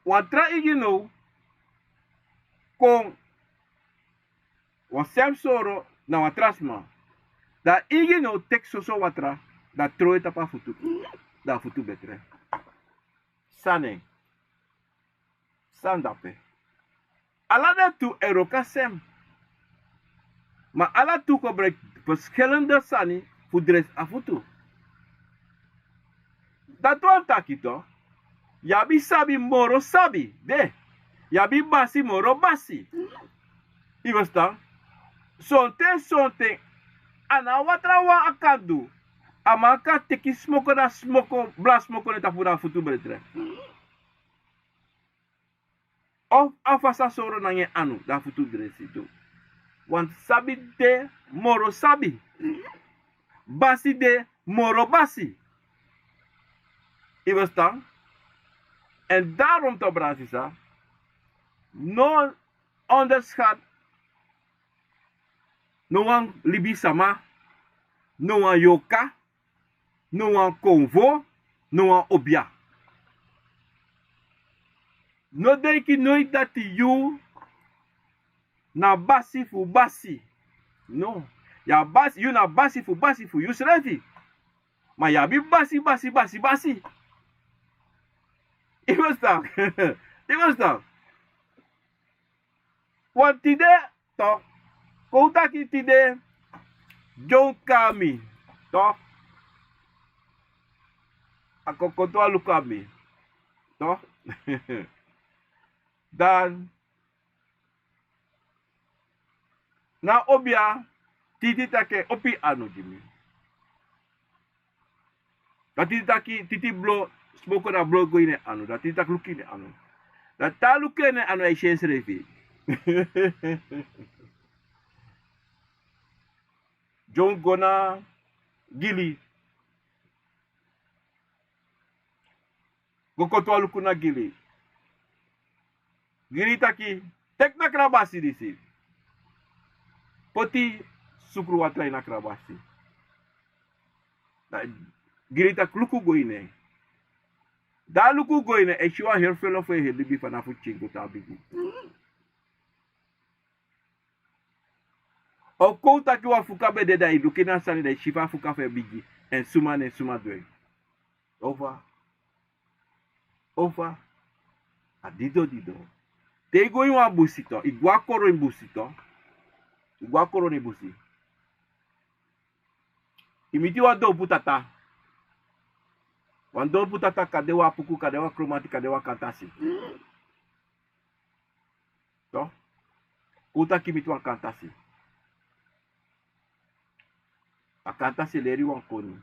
wan tra ingi now kon wan sèm soro na wan tra sma. Dan ingi now teki soso watra, dan tron en tapu a futu, dan a futu betre. San na en? San dape? Ala den tu e wroko a sèm. Ma ala tu kobroiki ferskelende sani fu dresi a futu. Dati wani taki to, yu abi sabi moro sabi de, yu abi basi moro basi. Yu ferstan? Sonten sonten a no a watra wan a kan du. A man kan teki smoko, dan smoko, blan smoko na en tapu, dan a futu betre. Of a fasi a soro nanga en anu, dan a futu dresi tu. Want sabi de moro sabi. Basi de moro basi. Yu ferstan? Èn daarom to, brada, sisa, no onderschat no wan libisama, no wan yorka, no wan konfo, no wan obia. No denki noiti dati yu na basi fu basi. No. Yu a basi, yu na basi fu basi fu yusrefi. Ma yu abi basi, basi, basi, basi. Yu ferstan? Yu ferstan? Want tide, to, kon un taki tide, John kon na mi, to. A kon, kon tu a luku na mi, to. Dan na obia titi taki en opo en anu gi mi. Dan titi taki, titi blo, smoko, dan blo go ini en anu. Dan titi taki luku ini en anu. Dan te a luku ini en anu, a e si ensrefi. John go na Gili. Go koti wan luku na Gili. Gili taki: "Teki na krabasi disi. Poti sukru watra ini a krabasi." Dan Gili taki: "Luku go ini en." Dan a luku go ini en, e si wan heri felo fu en heri libi, fanafu pikin go tan bigi. Of kon un taki wan fuka ben de, dan i luku ini a sani, dan i si fa a fuka fu en bigi, èn suma nen suma du en. Ofa, ofa, a dido dido. Te i go ini wan busi to, i go a koroni busi to, i go a koroni busi, i miti wan donpu tata. Wan donpu tata, kande wan apuku, kande wan kromati, kande wan kantasi. To, kon un taki i miti wan kantasi. A kantasi e leri wan koni.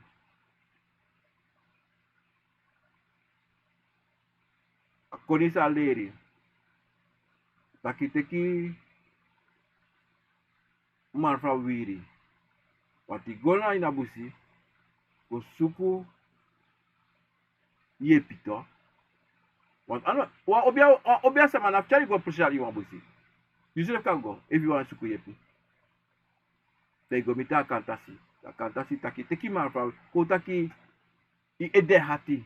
A koni sa leri taki: "Teki Marfa Wiri, want i go na ini a busi go suku yepi to. Want a no, wan obia, wan obia sama no abi tyari go presi a ini wan busi. Yusrefi kan go efu i wani suku yepi." Dan i go miti a kantasi. A kantasi taki: "Teki Marfa, kon un taki i ede hati."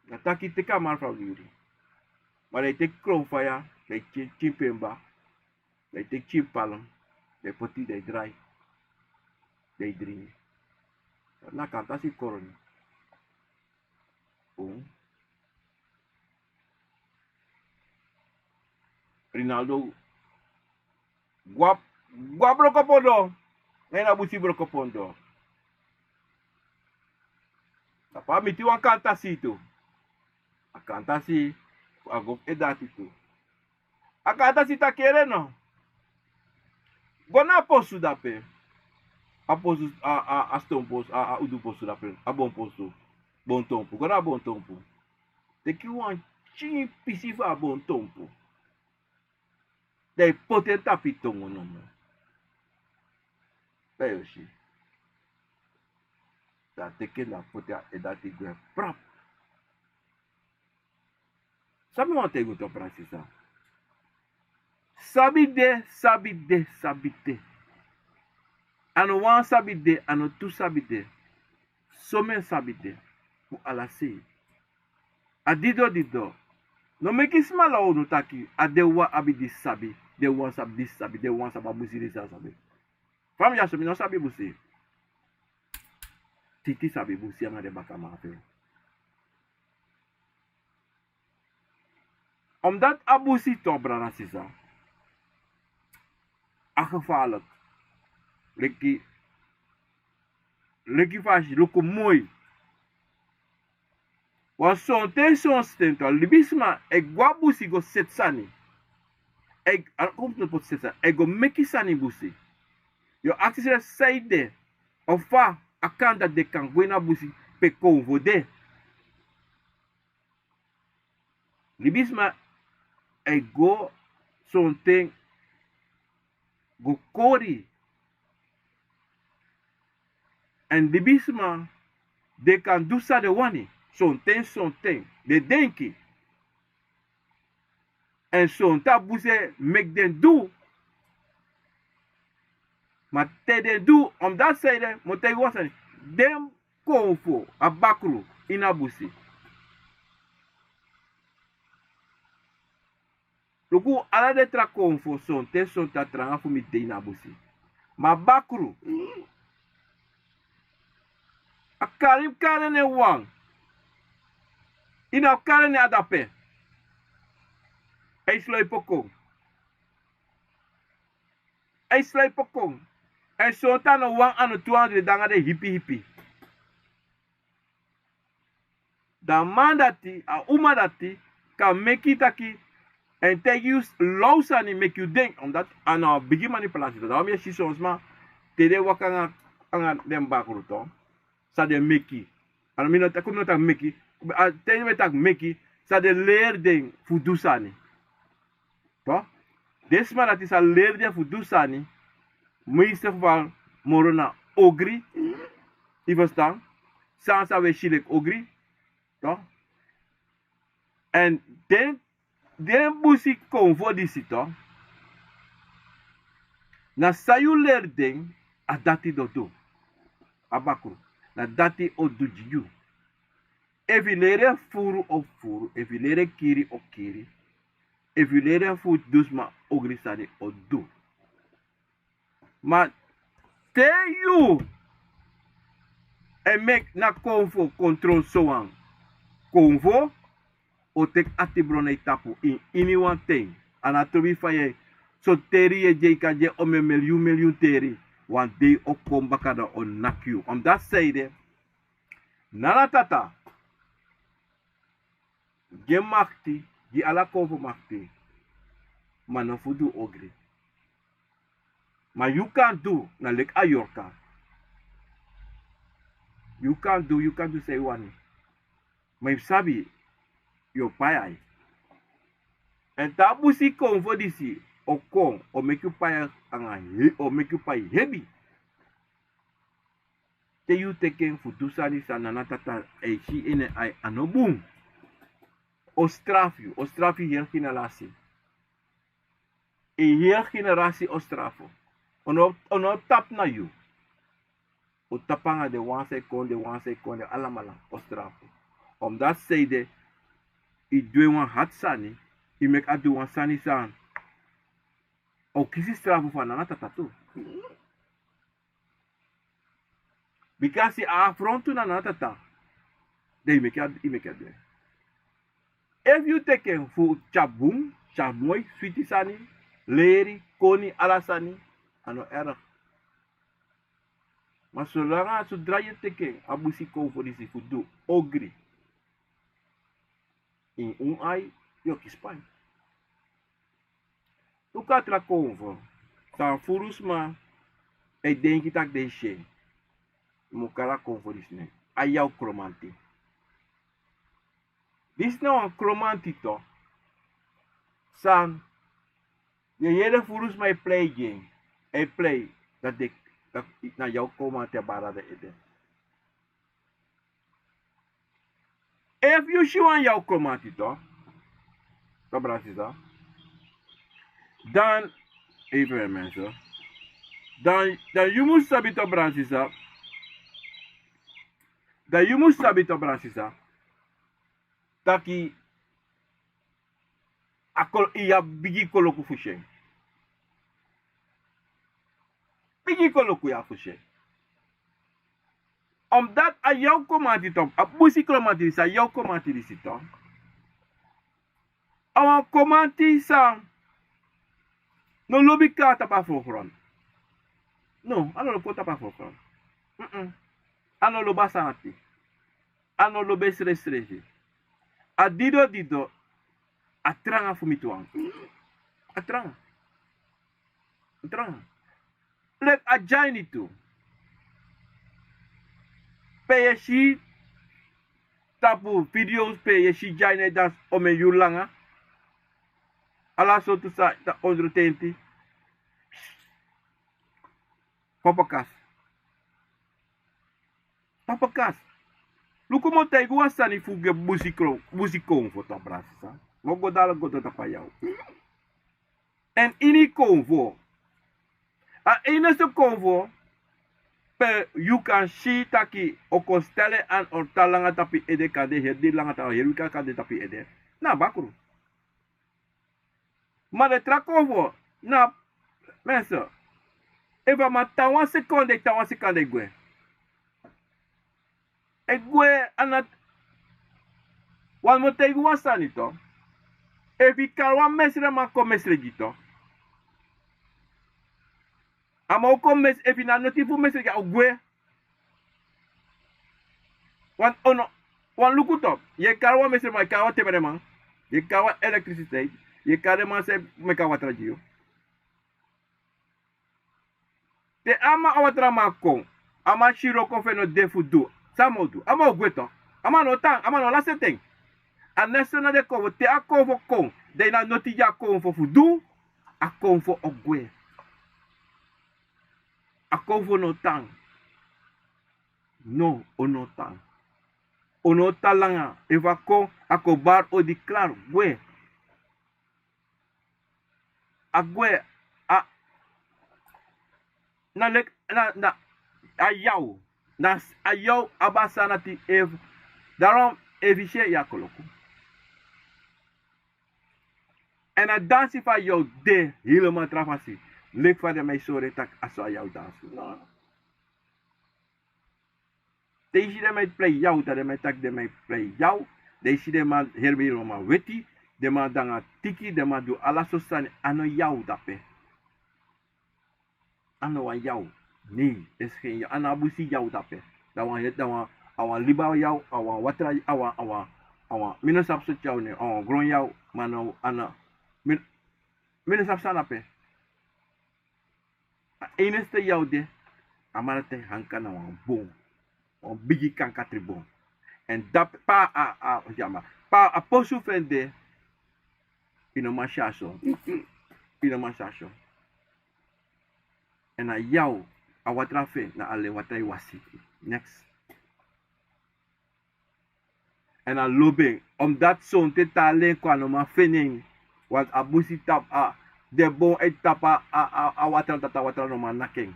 Dan a taki: "Teki a Marfa Wiri." Ma dan i teki kron faya, dan i teki pikin pemba, dan i teki pikin palm, dan i poti, dan i drai, dan i dringi. Dan na kantasi koroni. Un Rinaldo go a, go a Brokopondo. Na ini a busi Brokopondo, tapu a miti wan kantasi tu. A kantasi a go fu ede hati tu. A kan a dati taki ere no. Go na a postu dape. A postu, a, a, a ston postu, a, a udu postu dape. A bon postu. Bon tonpu. Go na a bon tonpu. Teki wan pikin pisi fu a bon tonpu. Dan yu poti en tapu yu tongo nomo. Dan yu o si. Dan a teki en, dan a poti a ede dati gwe prap. San mi wani taigi un tu, a brada sisa. Sabi de, sabi de, sabi de. A no wan sabi de, a no tu sabi de. Somen sabi de fu ala sei. A dido dido. No meki sma lon unu taki a den wan abi disi sabi, den wan sabi disi sabi, den wan sabi a busi disi a sabi. Fa mi de ya so mi no sabi busi. Titi sabi busi anga den bakaman fu en. Omdat a busi tu, brada sisa, a gevaarlijk. Leki, leki fa a si luku moi. Wan sonten sonten tu, libisma e go a busi go seti sani. E, a, kon no poti seti sani. E go meki sani busi. Yu o aksi srefi saide, of fa a kan dati den kan go ini a busi pe konfo de. Libisma e go sonten go kori. Èn libisma den kan du san den wani, sonten sonten den denki. Èn sonten a busi e meki den du. Ma te den du, omdat saide, mi o taigi wan sani. Den konfo, a bakru ini a busi. Luku, ala den tra konfo, sonten sonten a tranga fu mi de ini a busi. Ma a bakru, a kari, kari en nen wan. Yu no abi kari en nen a dape. A e sloipi kon. A e sloipi kon. Èn sonten a no wan, a no tu, a no dri, dan anga den hipi hipi. Dan a man dati, a uma dati, kan meki taki, èn taigi yu law sani meki yu denki, omdat a na wan bigi manipulasi. Dan wan mi e si son sma, te den waka anga, anga den bakru tu, san den meki. A no, mi no taki, mi no taki meki, a, te mi e taki meki, san den leri den fu du sani. Toch? Den sma dati san leri den fu du sani, meeste geval moro na ogri, yu ferstan? San san wi e si leki ogri, toch? Èn den, den busi konfo disi, toch, na san yu leri den, a dati den o du. A bakru, na dati den o du gi yu. Efu yu leri en fufuru, o fufuru. Efu yu leri en kiri, o kiri. Efu yu leri en fu du sma ogri sani, o du. Ma te yu e meki na konfo kon tron sowan, konfo o teki atibron na yu tapu ini, ini wan ten. A no trobi fa yu e, so teri yu e gi en, yu kan gi en omeni milyun milyun teri. Wan dei o kon baka dan o naki yu. Omdat saide, Nana Tata gi en makti, gi ala konfo makti, ma no fu du ogri. Ma yu kan du, na leki a yorka. Yu kan du, yu kan du san yu wani. Ma yu sabi, yu o pai. Èn te a busi konfo disi o kon, o meki yu pai anga he-, o meki yu pai hebi. Te yu teki en fu du sani san Nana Tata e si ini en ai, a no bun. O strafu yu, o strafu yu heri generasi. Yu heri generasi o strafu. O no, o no tapu na yu. O tapu anga den wan san e kon, den wan san e kon, den alamala o strafu. Omdat saide, yu du en wan hati sani, yu meki a du wan sani san o kisi strafu fu a Nana Tata tu. Bikasi a afrontu na Nana Tata. Dan yu meki a, yu meki a du en. Efu yu teki en fu tyari bun, tyari moi, switi sani, leri, koni, ala sani, a no erg. Ma solanga, sodra yu teki en, a busi konfo disi fu du ogri, ini un ai, yu o kisi pai. Luku a tra konfo san furu sma e denki tak' den si en. Yu mu kari a konfo disi nen, a yaw kromanti. Disi na wan kromanti to. San yu e yere furu sma e plei gi en, e plei, dati na yaw kromanti a bari na den ede. Efu yu si wan yaw kromanti to, to brada sisa, dan, even mensen, dan, dan yu mus sabi to brada sisa, dan yu mus sabi to brada sisa, taki a kol- yu abi bigi koloku fu si en. Bigi koloku yu abi fu si en. Omdat a yaw kromanti to, a busi kromanti disi, a yaw kromanti disi to, a wan kromanti san no lobi kon na tapu a frontfront. No, a no lobi kon na tapu a frontfront. Mm-mm. A no lobi a sani ati. A no lobi e srefsrefi. A dido dido, a tranga fu mi tu wan. A tranga. A tranga. Leki a dyaini tu. Pe yu e si tapu videos pe yu e si dyaini e dansi omen yuru langa. Ala sortu sani, ta ondro tenti. Papa kas. Papa kas. Luku, mi o taigi wan sani fu gi busi kro- busi konfo, to brada sisa. Mi o go dala go to tapu a yaw. Èn ini konfo, a enigste konfo pe yu kan si taki o kon stel en an, o tan langa tapu yu ede, kande heri dei langa tapu, heri wiki kande tapu yu ede, na a bakru. Ma den tra konfo, na, mensen, efu a man tan wan sekonde, tan wan sekonde e gwe. E gwe. A no, wan, mi o taigi wan sani to. Efu yu kari wan mesreman kon mesre gi yu to, a man o kon mes- efu yu na noti fu mesre gi en, a o gwe. Wan, o no, wan luku to. Yu e kari wan mesreman, yu e kari wan temereman, yu e kari wan elektrisiteit, yu e kari den man san e meki a watra gi yu. Te a man, a watraman kon, a man si wroko fu en no de fu du, san a man o du? A man o gwe to. A man no o tan, a man no o lasi en ten. A nègste na den konfo, te a konfo kon, dan yu na noti gi a konfo fu du, a konfo o gwe. A konfo no o tan. No, a no o tan. A no o tan langa. Efu a kon, a kon bari odi, klaar, gwe. A gwe, a, na leki, na, na, a yaw, na s- a yaw abi a sani ati efu, daarom efu yu si en, yu a koloku. Èn a dansi fu a yaw de helemaal tra fasi, leki fa den man e sori en taki a so a yaw dansi. No. Te yu si den man e plei yaw, dan den man e taki den man e plei yaw. Dan yu si den man heri mi, den man weti, den man de nanga tiki, den man du ala sortu sani, a no yaw dape. A no wan yaw. Nei, esi gen yaw. A no a busi yaw dape. Dan wan, dan wan, a wan liba yaw, a wan watra, a wan, a wan, a wan, mi no sabi sortu yaw nen, a wan gron yaw, ma no, a no, mi, mi no sabi san dape. A enigste yaw de, a man dati e hanka na wan bon, wan bigi kankatri bon. Èn dape pe a, a, a, pe a posu fu en de, yu no man si a son. Yu no man si a son. Èn a yaw, a watra fu en na alen watra e wasi. Neks. Èn a lobi en, omdat sonten te a alen kon a no man feni en. Want a busi tapu, a, den bon e tapu a, a, a watra, dati a watra no man naki en.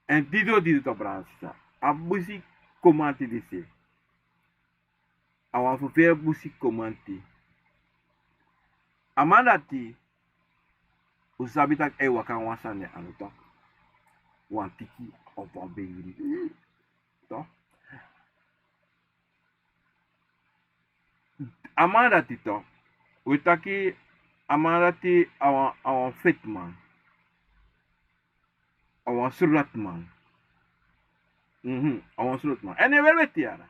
Èn didon didon, to brada sisa, a busi komanti disi, a wan ferfere busi komanti. A man dati, un sabi taki a e waka nanga wan sani na en anu, to, wan tiki of wan beiri. To. A man dati, to, un e taki, a man dati a wan, a wan feti man. A wan srotman. Mhm, a wan srotman. Èn a e weri weti yara.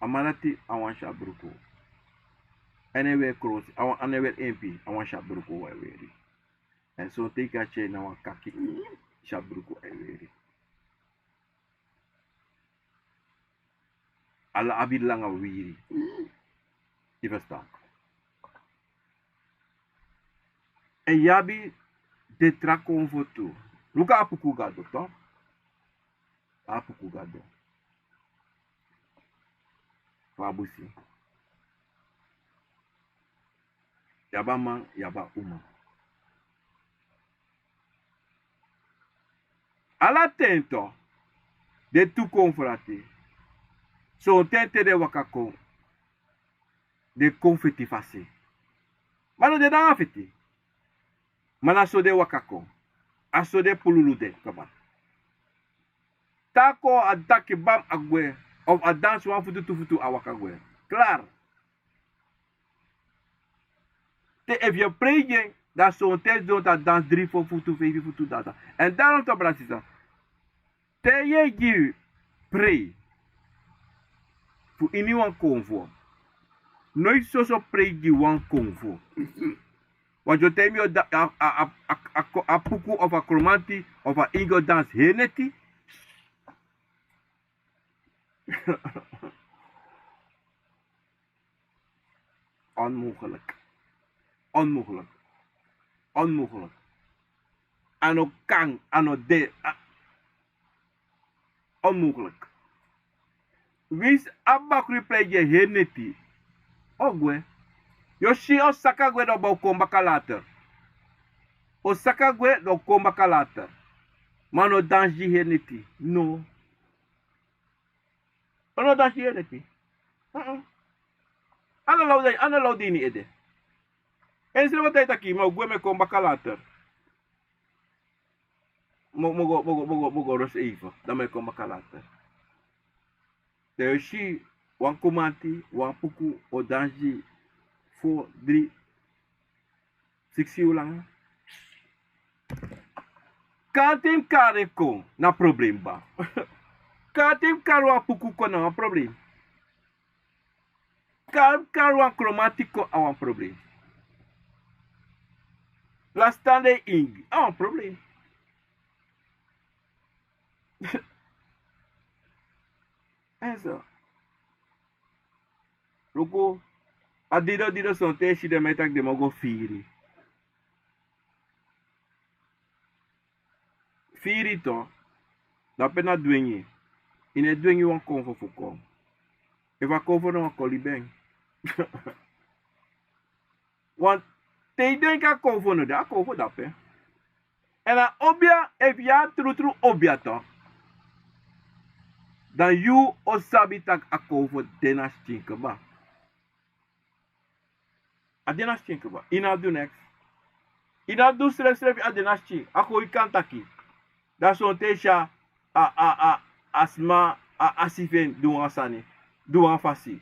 A man dati a wan syabruku. Èn a e weri krosi, a wan, a no e weri empi, a wan syabruku wan e weri. Èn sonten yu kan tyai na wan kaki, syabruku a e weri. Ala abi langa wiri. Yu ferstan? Èn yu abi den tra konfo tu. Luku a puku gado tu. A puku gado. Fu a busi. Yu abi a man, yu abi a uma. Ala ten tu, den tu kon fu dati. Sonten te den waka kon, den kon feti fasi. Ma no den nanga feti. Ma na so den waka kon. A so den pululu den kaba. Te a kon a taki bam a gwe, of a dansi wan futu tu futu a waka gwe. Klar. Te efu yu e prei gi en, dan sonten sonten a dansi dri fo futu feifi futu data. Èn dan no tu a brasisa. Te yu e gi prei fu ini wan konfo. Noiti soso prei gi wan konfo. Wan dyoten mi o da a a a a a a puku of a kromanti of a ingi o dansi heri neti. Onmogelijk. Onmogelijk. Onmogelijk. A no kan, a no de. Onmogelijk. Winsi a bakru yu prei gi en heri neti, o gwe. Yu o si o saka gwe dan o kon baka later. O saka gwe dan o kon baka later. Ma a no dansi gi heri neti. No. A no dansi gi heri neti. A no law de, a no law de ini ede. Èn srefi o taigi taki mi o gwe, mi e kon baka later. Mi o go mi o go mi o go mi o go rosi eiven, dan mi e kon baka later. Dan yu o si wan komanti, wan puku o dansi gi fo, dri, siksi yuru langa. Kan te yu mus kari en kon na problem kba. Kan te yu mus kari wan puku kon na wan problem. Kan yu mus kari wan kromanti kon a wan problem. Lasi tan den ingi a wan problem. Èn so luku, a dido dido sonten e si den man e taki den man o go firi. Firi tu. Dape na dwengi. Yu no e dwengi wan konfo fu kon. Efu a konfo na wan koliben. Wan te yu denki a konfo no de, a konfo dape. Èn a obia, efu yu a trutru obia tu, dan yu o sabi tak' a konfo de na skin kba. A de na skin kba. Yu no abi du neks. Yu no abi du srefsrefi, a de na skin. A kon yu kan taki. Dan sonten yu si a a a a sma a a si fu en du wan sani, du wan fasi.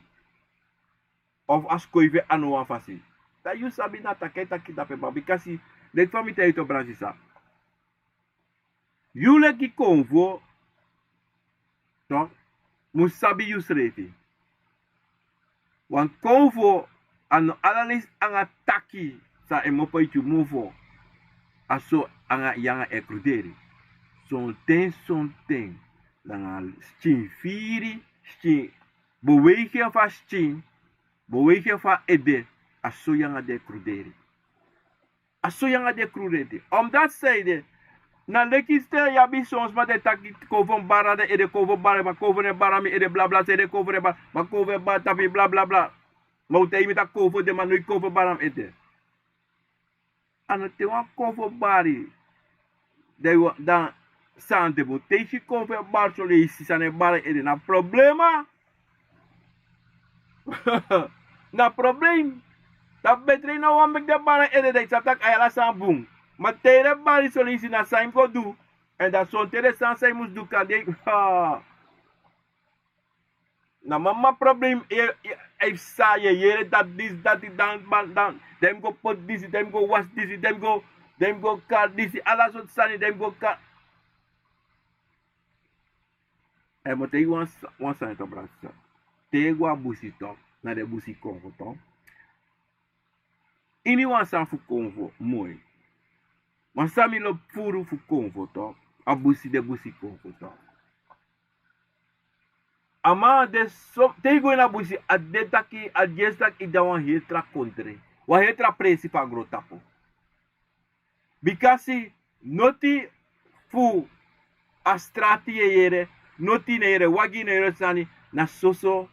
Of a skoifi en a no wan fasi. Dan yu sabi na taki a e taki dape baka bikasi leki fa mi taigi yu tu, brada sisa. Yu leki konfo mus sabi yusrefi. Wan konfo a no ala leisi anga taki san e mopo iti yu mofo. A so anga yu anga e kruderi. Sonten sonten nanga skin firi, skin, beweigi en fu a skin, beweigi en fu a ede. A so yu anga den e kruderi. A so yu anga den e kruderi. Omdati san ede, na leki te yu abi son sma di e taki konfo mus bari na den ede, konfo bari, ma konfo no e bari na mi ede, blabla san ede, konfo no e bari, ma konfo e bari tapu yu, blabla. Ma un taigi mi taki konfo de ma noiti konfo bari na mi ede. A no te wan konfo bari. Dan yu wani dan san de bun te yu si konfo e bari soleisi san no e bari na ede na problema. Na problem. Dan betre yu no wani meki den bari na ede dan yu sabi tak' a yala san bun. Ma te yu no e bari soleisi na san yu mus go du. Èn dan sonten den sani san yu mus du kan de. Na mama problem. Efu san yu e yere dati disi dati dan dan dan dan yu mus go poti disi dan yu mus go wasi disi dan yu mus go dan yu mus go kari disi ala sortu sani dan yu mus go kari. Èn mi o taigi wan sani tu brada sisa. Te yu e go a busi tu, na den busi konfo tu. Ini wan sani fu konfo moi. Wan sani mi lobi furu fu konfo to. A busi de busi konfo to. A man de so te yu go ini a busi a de taki a dyesi taki yu de na wan heri tra kontre, wan heri tra presi fu a grontapu. Bikasi noti fu a strati yu e yere, noti yu no e yere wagi, yu no e yere sani. Na soso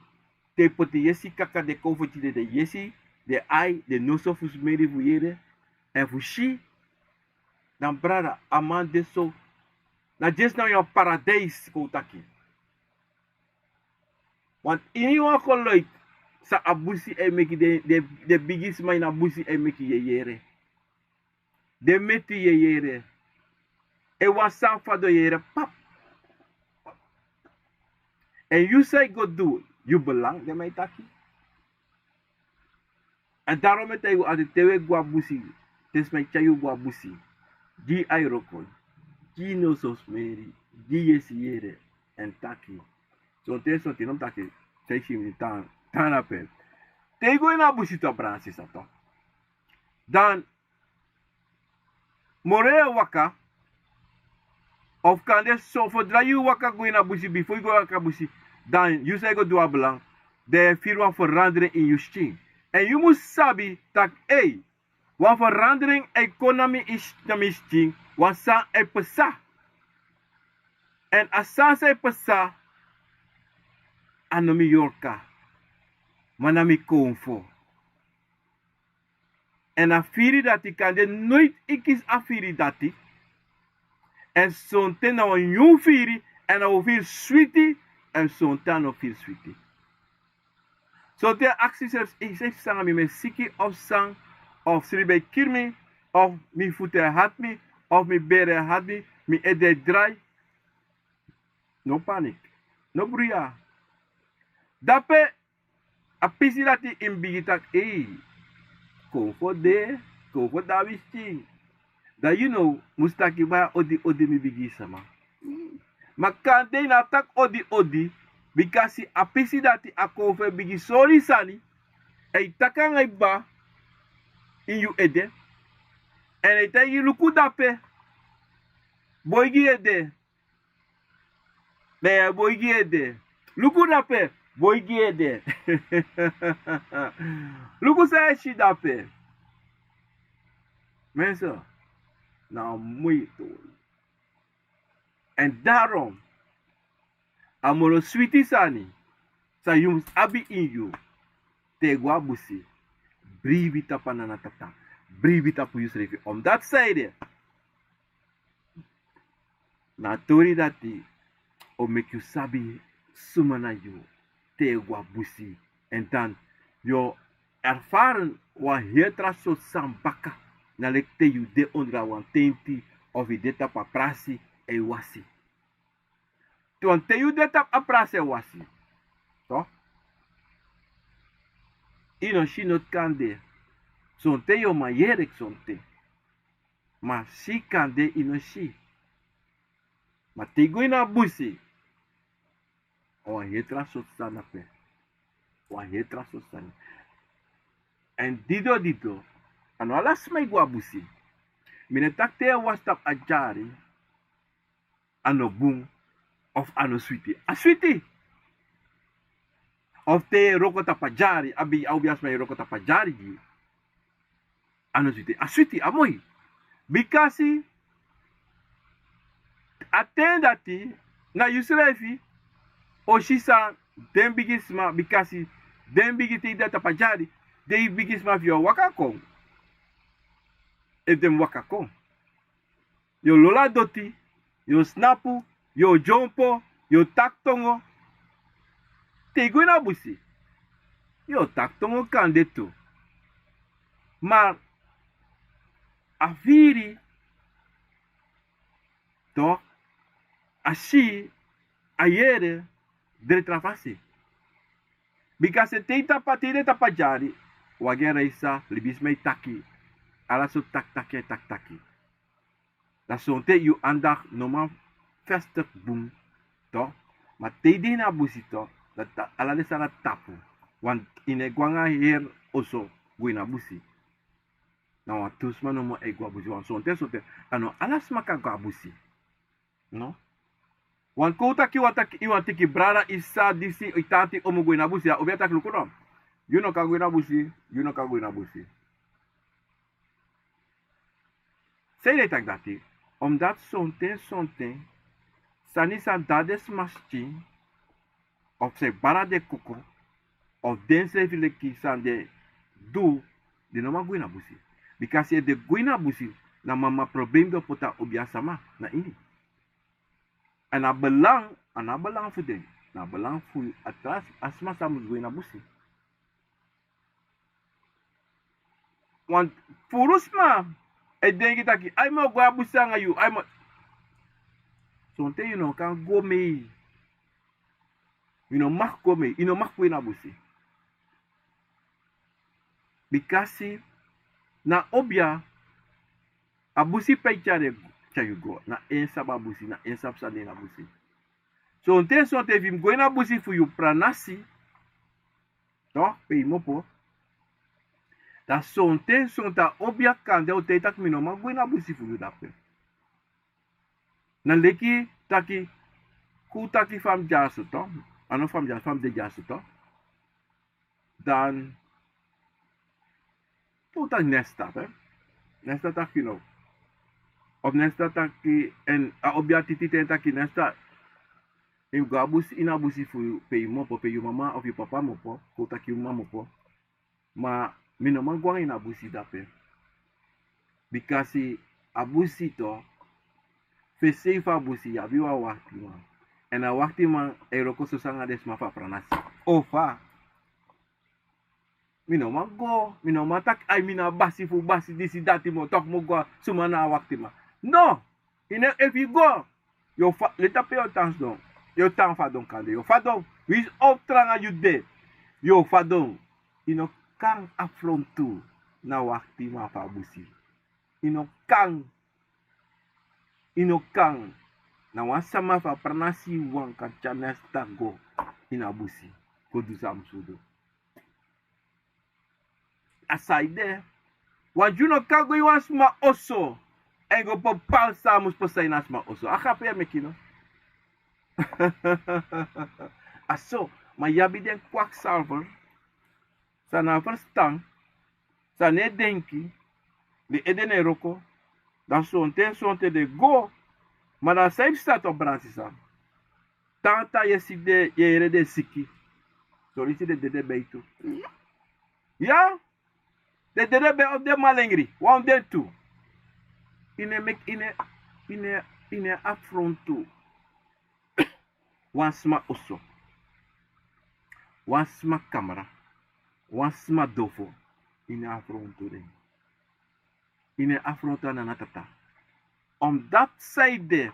te yu poti yesi kaka den kon fu tide, den yesi, den ai, den noso fu smeri fu yere èn fu si. Dan brada, a man de so. Na dyesi na wan paradijs kon un taki. Want ini wan koloit san a busi e meki, den bigisma ini a busi e meki yu e yere. Den meti yu e yere. En wan san fadon yu e yere pap. En yu san yu go du, yu belang den man e taki. En darom e taigi un ati te un e go na busi, te sma e tyari yu go na busi, gi yu ai wroko, gi yu noso smeri, gi yu yesi yere, èn taki. Sonten sonten no mus taki, te yu si mi tan na pe. Te yu go ini a busi tu, a bransi sa tu. Dan moro yu e waka. Of kande so fodra yu waka go ini a busi, bifo yu go waka busi, dan yu san yu go du a belang, dan yu e firi wan ferandring ini yu skin. Èn yu mus sabi tak' ei, wan ferandring e kon na mi skin, wan sani e psa. Èn a sani san e psa, a no mi yorka, ma na mi konfo. Èn a firi dati kande noiti yu kisi a firi dati. Èn sonten na wan nyun firi, èn a o firi switi, èn sonten a no firi switi. Sonten a aksi srefi, srefi san, mi mi e siki of san, of sribi e kiri mi, of mi futu e hati mi, of mi bere e hati mi, mi ede e drai. No panik, no bruya. Dape a pisi dati yu mus bigin taki, ei, konfo de, konfo de na mi skin. Dan yu no mus taki baya odi odi mi bigi sama. Ma kande yu no abi taki odi odi, bikasi a pisi dati a konfo e bigin sori sani. Èn yu taki nanga yu baba ini yu ede, èn a e taigi yu luku dape, boigi yu ede. Dan yu e boigi yu ede. Luku dape, boigi yu ede. Luku san yu e si dape. Mensen, na a moi tori. Èn darom a moro switi sani san yu mus abi ini yu, te yu go na busi, bribi tapu a nana tata, bribi tapu yusrefi. Omdati san ede, na a tori dati o meki yu sabi suma na yu te yu go na busi. Èn dan yu o erfari wan heri tra sortu sani baka. Na leki te yu de ondro a wan tenti, of yu de tapu a prasi e wasi. Te wan te yu de tapu a prasi e wasi, to, yu no si noti kande. Sonten yu o man yere sonten. Ma si kande yu no si. Ma te yu go ini a busi, a wan heri tra sortu sani dape. Wan heri tra sortu sani. Èn dido dido, a no ala sma e go na busi. Mi no e taki te yu e wasi tapu a dyari, a no bun, of a no switi. A switi. Of te yu e wroko tapu a dyari, a bigi a ubi a sma e wroko tapu a dyari gi yu, a no switi, a switi, a moi. Bikasi a ten dati na yusrefi o si san den bigisma, bikasi den bigi te yu de tapu a dyari, den bigisma fu yu o waka kon. Efu den mus waka kon, yu o lolo a doti, yu o snapu, yu o dyompo, yu o taki tongo. Te yu go ini a busi, yu o taki tongo kande tu. Ma a firi, to, a si, a yere, de tra fasi. Bikasi te yu tapu a, te yu de tapu a dyari, wagi e reisa, libisma e taki, ala sortu taki taki e taki taki. Dan sonten yu andakti no man festigi bun, to. Ma te yu de ini a busi, to, dan ala den sani na tapu. Want yu no e go nanga heri oso go ini a busi. Na wan tu sma nomo e go na busi. Wan sonten sonten, a no ala sma kan go na busi. No. Wan kon un taki, wan taki, i wan tiki brada, i sa disi, i tati, o mu go ini a busi, a obi a taki luku no. Yu no kan go ini a busi, yu no kan go ini a busi. San ede taki dati? Omdat sonten sonten sani san dade sma skin, of san e bara den koko, of densrefi leki san den du, den no man go ini a busi. Bikasi efu den go ini a busi, na mama problem den o poti a obi a sama na ini. A no a belang, a no a belang fu den. Na a belang fu a tra, a sma san mus go ini a busi. Wan furu sma e denki taki, ai, mi o go a busi anga yu, ai, mi o. Sonten yu no kan go mei. Yu no mag go mei, yu no mag go ini a busi. Bikasi na obi a, a busi pe e tyari, tyari yu go. Na en sabi a busi, na en sabi san de ini a busi. Sonten sonten efu yu mus go ini a busi fu yu pranasi, toch, pe yu mus opo. Dan sonten sonten a obi a kande o taigi taki mi no man go ini a busi fu yu dape. Na leki taki, kon un taki fa mi dyaso, toch. A no fa mi dyaso, fa mi de dyaso, toch. Dan, kon un taki Nesta, hè. Nesta taki no. Of Nesta taki, èn a obi a titi ten taki Nesta, yu mus go a busi, ini a busi fu yu, pe yu mus opo, pe yu mama of yu papa mus opo, kon un taki yu mama mus opo. Ma mi no man go anga yu na busi dape. Bikasi a busi, toch, fesi fu a busi yu abi wan waktiman. Èn a waktiman e wroko soso anga den sma fu a pranasi. O fa? Mi no man go, mi no man taki, ai, mi na basi fu basi disi dati, mi o toki mi o go a suma na a waktiman. No! Yu no, efu yu go, yu o fa, leti a pe yu o tan sidon, yu o tan fadon kande, yu o fadon, winsi o tranga yu de, yu o fadon. Yu no kan afrontu na waktiman fu a busi. Yu no kan, yu no kan. Na wan sama fu a pranasi wan kan tyari Nesta go ini a busi go du san a mus du. A san ede. Wan Dyu no kan go ini wan sma oso èn go pepel san a mus pasa ini a sma oso. A grap yu e meki, no? A so, ma yu abi den kwakzalver san no abi ferstan, san no e denki, den ede no e wroko, dan sonten sonten den go, ma dan san yu psa, toch, brada sisa? Tan yu e si den, yu e yere den siki. Son leisi den dede bei tu. Ya, den dede bei of den malengri, wan fu den tu. Yu no e meki, yu no e, yu no e, yu no e afrontu wan sma oso, wan sma kamra, wan sma dofo. Yu no e afrontu den. Yu no e afrontu a nana tata. Omdat san ede,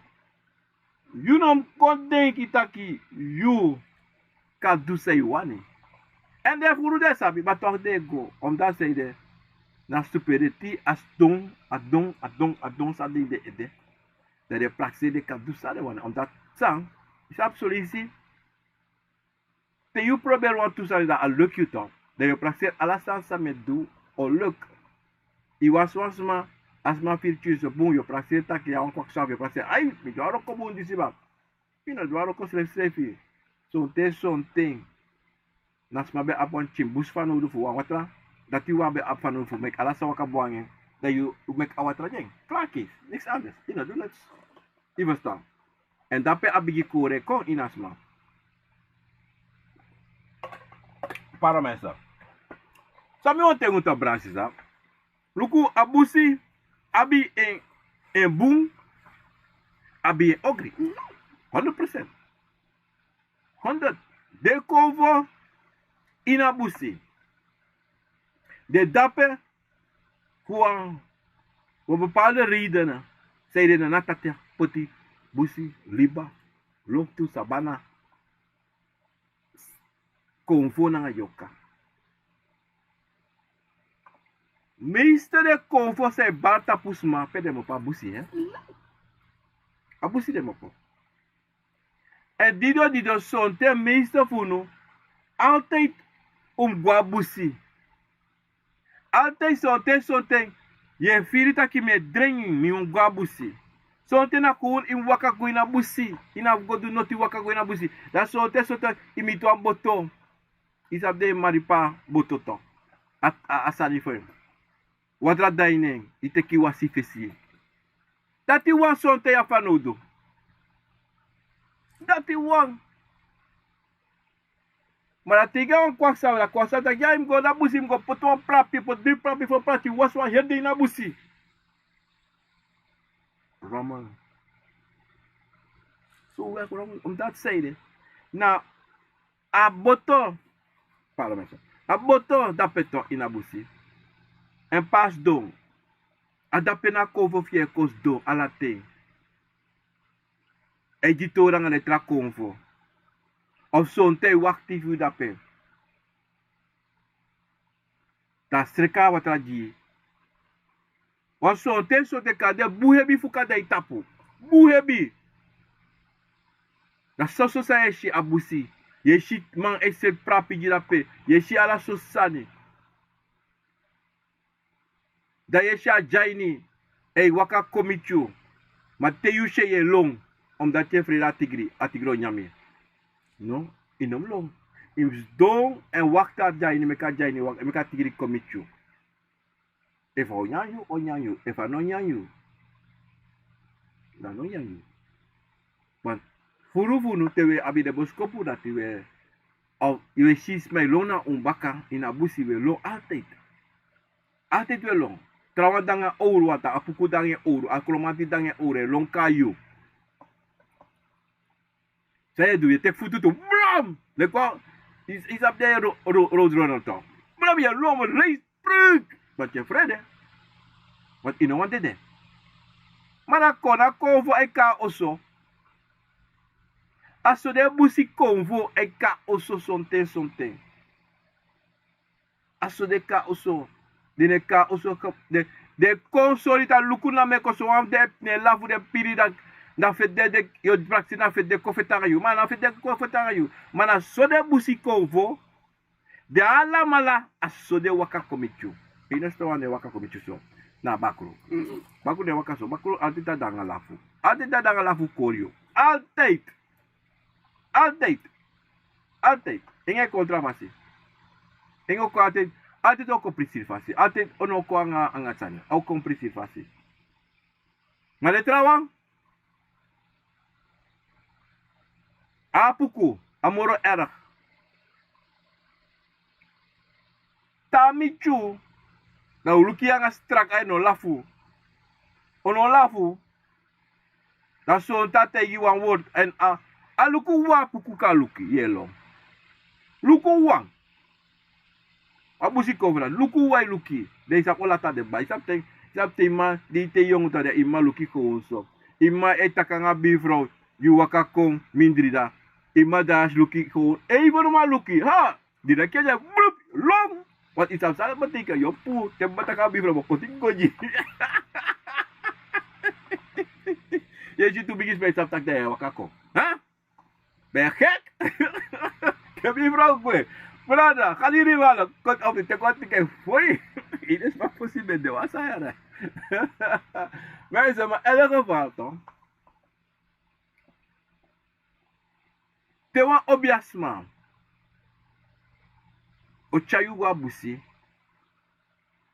yu no mus kon denki taki yu kan du san yu wani. Èn den furu den sabi, ma toch den e go. Omdat san ede, na stupidity, a sidon, a don, a don, a don san de ini den ede. Dan den prakseri den kan du san den wani. Omdat san, yu sabi, son leisi te yu proberi wantu sani, dan a luku yu, toch. Dan yu o prakseri ala sani san mi e du o luku. Yu wasi wan sma, a sma firi tyunso bun, yu o prakseri taki yu na wan kwakzalver, yu o prakseri, ai, mi du a wroko bun disi, ma yu no du a wroko srefisrefi. Sonten sonten na sma ben abi wan pikin busi fanowdu fu wan watra, dati wan ben abi fanowdu fu meki ala sani waka bun nanga en. Dan yu meki a watra gi en. Klaar, kees, niks anders. Yu no du niks. Yu ferstan? Èn dape a bigi kore kon ini a sma. Para mensen. San mi wani taigi un, toch, brada sisa. Luku, a busi abi en, en bun, abi en ogri. Honderd procent. Honderd. Den konfo ini a busi, den dape fu wan, wan bepaalde redenen, san ede, na tata poti busi, liba, loktu, sabana, konfo nanga yorka. Meeste den konfo san e bari tapu sma, pe den mus opo? A busi, hè? A busi den mus opo. Èn didon didon, sonten meeste fu unu, altijd un mus go a busi. Altijd, sonten sonten, Yu e firi taki mi e drengi, mi mus go na busi. Sonten na kownu yu mus waka go ini a busi. Yu no abi go du noti, waka go ini a busi. Da sonten sonten yu miti wan boto. Yu sabi den e mari pe a boto tan. A, a, a sani fu en. Watra dan ini en, yu teki wasi fesi. Dati wan sonten yu abi fanowdu. Dati wan. Ma da te yu go na wan kwaksa, da kwaksa taki ya yu mus go na busi, yu mus go poti wan prapi, poti dri prapi, fo prapi, wasi wan heri dei na busi. Rommel. So we go rommel. Omdat zij de na a boto, pardon, mensen. A boto dape tan ini a busi. En pe a sidon. A dape na konfo fu yu e kon sidon ala ten. E gi tori nanga den tra konfo. Of sonten e wakti fu yu dape. Da sreka a watra gi yu. Wan sonten sonten kande bun hebi fu kande a yu tapu. Bun hebi. Da soso san yu e si a busi. Yu e si man e seti prapi gi dape. Yu e si ala soso sani. Da yu e si a dyaini e waka kon miti yu. Ma te yu si en yu e lon, omdat yu e frede a tigri, a tigri o nyan mi. No, yu no mus lon. Yu mus sidon èn wakti a dyaini, meki a dyaini waka, meki a tigri kon miti yu. Efu a o nyan yu, o nyan yu. Efu a no nyan yu, da a no nyan yu. Want furu fu unu te wi e abi den boskopu dati wi e, yu e si sma e lon na un baka, ini a busi wi e lon altijd. Altijd wi e lon. Trawan de nanga owru, want a apuku de nanga en owru, a klomanti de nanga en owru, e lon kon na yu. San yu e du, yu e teki futu tu, blam! Leki wan, yu, yu sabi den ro-, ro-, road runner tu. Blam, yu e lon, wan reis, pruk! Want yu e frede. Want yu no wani dede. Ma na kon, na konfo e kon na oso. A so den busi konfo e kon na oso sonten sonten. A so den kon na oso. Den e kon na oso, den, den kon sori taki luku na mi e kon. Sowan fu den e lafu, den piri, da, da feti den, den, yu o prakseri na feti den kon feti nanga yu. Ma na feti den kon feti nanga yu. Ma na so den busi konfo. Den alamala, a so den waka kon miti yu. Yu no si wan den waka kon miti yu so. Na bakru. Bakru den waka so. Bakru altijd a de nanga lafu. Altijd a de nanga lafu kori yu. Altijd. Altijd. Altijd. Anga en kon tra fasi. Anga en kon altijd, altijd o kon prisiri fasi. Altijd o no kon anga, anga sani. O kon prisiri fasi. Ma den trawan, a apuku, a moro erg. Te a miti yu, da a o luku yu anga strak ai, no lafu. O no lafu. Da sonten a taigi yu wan wortu, èn a, a luku wan apuku kan luku yu e lon. Luku wan. A busi kon fu dati, luku wan e luku yu. Den yu sabi o lata den bai, yu sabi te, yu sabi te yu man, di te yu yongu tan, den yu man luku yu kon so. Yu man e taki anga bifrow, yu waka kon mindri da. Yu man dansi luku yu kon, ei, fu no man luku yu, ha! Di den kisi en, blup, lon. Want yu sabi san dati betekent, yu o puu, te mi man taki anga bifrow, mi o koti kon gi yu. Yu e si tu bigi sma e sabi taki den e waka kon. Ha? Ben je gek? Te bifrow gwe. Brada, ga die rival, koti of yu teki wan ticket foi. Yu de sma fosi ben de wan san yara. Mensen, maar in elk geval toch. Te wan obiasma o tyari yu go a busi,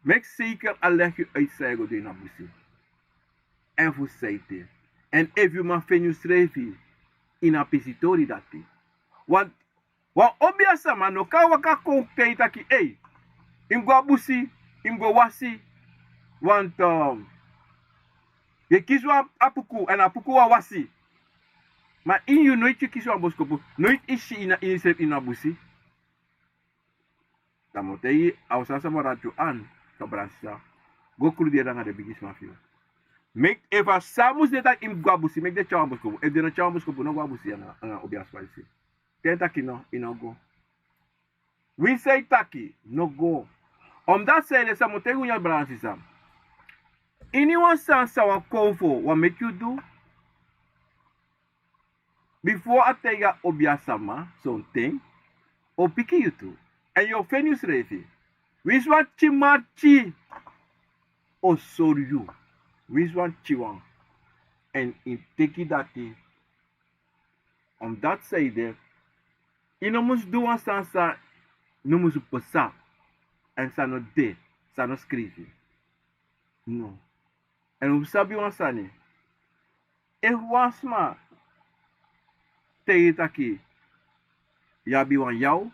meki zeker a legi yu uit san yu e go du ini a busi. Èn fu san ete. Èn efu yu man feni yusrefi ini a pisitori dati. Want wan obiasma no kan waka kon taigi taki, ei, yu mus go a busi, yu mus go wasi. Want, um, yu e kisi wan apuku, èn apuku wan wasi. Ma ini yu noiti yu kisi wan boskopu, noiti yu si ini, ini yusrefi ini a busi. Dan mi o taigi a osa sama dati yu an, kabra sisa. Go kruderi nanga den bigisma fu yu. Meki efu a sa mus de taki yu mus go a busi, meki den tyari wan boskopu. Efu den no tyari wan boskopu, no go a busi anga, anga obiasma disi. Te den taki no, yu no go. Winsi a e taki, no go. Omdat san ede, san mi o taigi unu, brada nanga sisa. Iniwan sani san wan konfo wani meki yu du, bifo a taigi a obiasma sonten, o piki yu tu. Èn yu o feni yusrefi. Winsi wan pikin man pikin o sori yu, winsi wan pikinwan, èn yu teki dati. Omdati san yu de, yu no mus du wan sani san no mus pasa, èn san no de, san no skrifi. No. Èn un sabi wan sani, efu wan sma taigi yu taki yu abi wan yaw,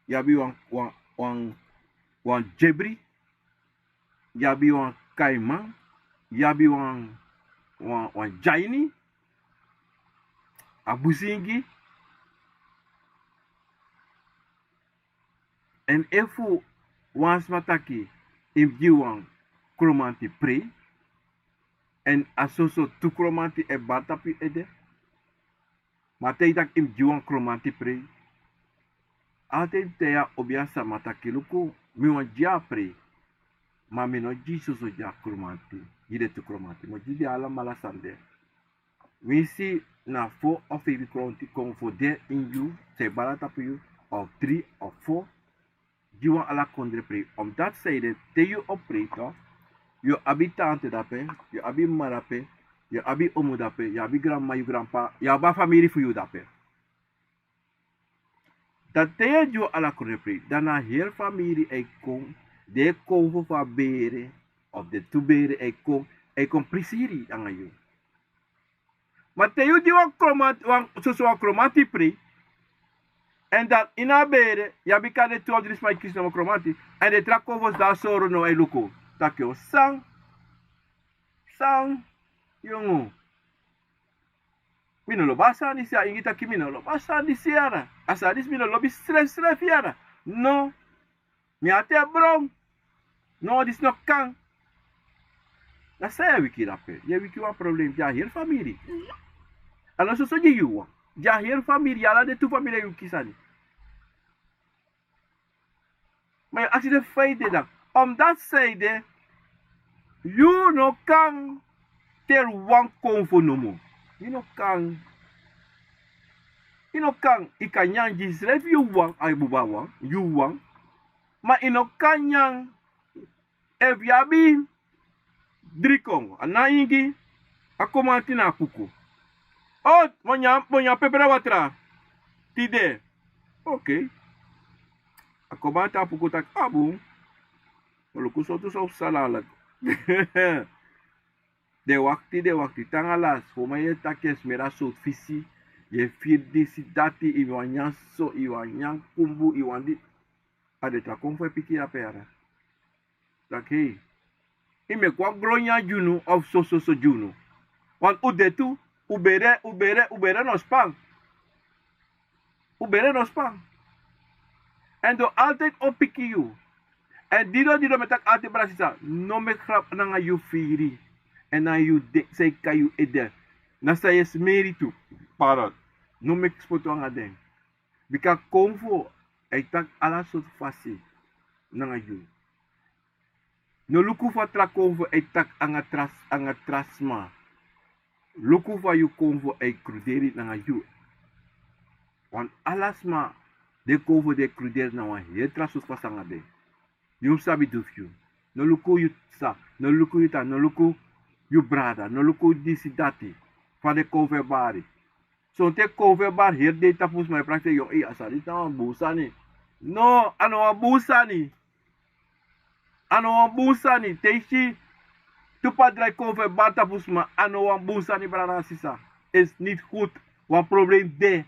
yu abi wan wan wan wan dyebri, yu abi wan kaiman, yu abi wan wan wan dyaini, a busingi. Èn efu wan sma taki yu mus gi wan kromanti prei, èn a soso tu kromanti e bari tapu yu ede, ma te yu taki yu mus gi wan kromanti prei, altide te yu a obi a sama taki luku, mi wani gi yu a prei, ma mi no gi yu soso gi a kromanti, gi den tu kromanti, mi o gi den alamala sani de. Winsi na fo of feifi kromanti kon fu de ini yu, san e bari na tapu yu, of dri of fo, gi wan ala kondre prei. Omdati san yu de, te yu o prei tok, yu abi tante dape, yu abi mama dape, yu abi omu dape, yu abi granmama, yu granpapa, yu abi a famiri fu yu dape. Dan te yu e gi wan ala kondre prei, dan na heri famiri e kon, den e kon fu a bere, of den tu bere e kon, e kon prisiri nanga yu. Ma te yu gi wan kromanti, wan soso wan kromanti prei, èn dan ini a bere yu abi kande tu of dri sma e kisi nomo kromanti, èn den tra kon fu sidon a soro now e luku taki o san, san, yongu. Mi no lobi a sani disi, a ingi taki mi no lobi a sani disi yara. A sani disi mi no lobi srefsrefi yara. No. Mi ati e bron. No, disi no kan. Na san yu e wiki dape? Yu e wiki wan problem gi a heri famiri. A no soso gi yu wan. Gi a heri famiri, yu ala den tu famiri e wiki sani. Ma yu aksi den fa yu de dan. Omdati san yu de, yu no kan teri wan konfo nomo. Yu no kan. Yu no kan, yu kan nyan gi yusrefi yu wan, a e buba wan, yu wan. Ma yu no kan nyan efu yu abi dri kongo, a na ingi, a komanti na a puku. O, mi o nyan, mi o nyan pepere watra tide. Okei. A komanti a puku taki a bun. Mi o luku sortu san o psa lala. Den wakti, den wakti, te nanga lasi fu man yu e taki e smeri a sortu fisi, yu e firi disi, dati, yu wani nyan so, yu wani nyan kumbu, yu wani di. A de tra konfo e piki yu ape yara. Taki hei, yu meki wan gron nyan gi unu of sososo gi unu. Want un de tu, un bere, un bere, un bere no span. Un bere no span. Èn den o altide o piki yu. Èn didon didon mi e taki altide, brada sisa, no meki grap nanga yu firi. Èn nanga yu de, san e kon na yu ede. Na san yu e smeri tu. Parot. No meki spotu nanga den. Bika konfo e taki ala sortu fasi nanga yu. No luku fa tra konfo e taki nanga tra, nanga tra sma. Luku fa yu konfo e kruderi nanga yu. Want ala sma, den konfo di e kruderi na wan heri tra sortu fasi nanga den. Yu mus sabi du fu yu. No luku yu sisa, no luku yu tata, no luku yu brada, no luku disi, dati. Fa den konfo e bari. Sonten konfo e bari heri dei tapu sma e prakseri yu, ei, a sani disi na wan bun sani. No, a no wan bun sani. A no wan bun sani. Te yu si tu padra e konfo e bari tapu sma, a no wan bun sani, brada nanga sisa. Is niet goed. Wan problem de.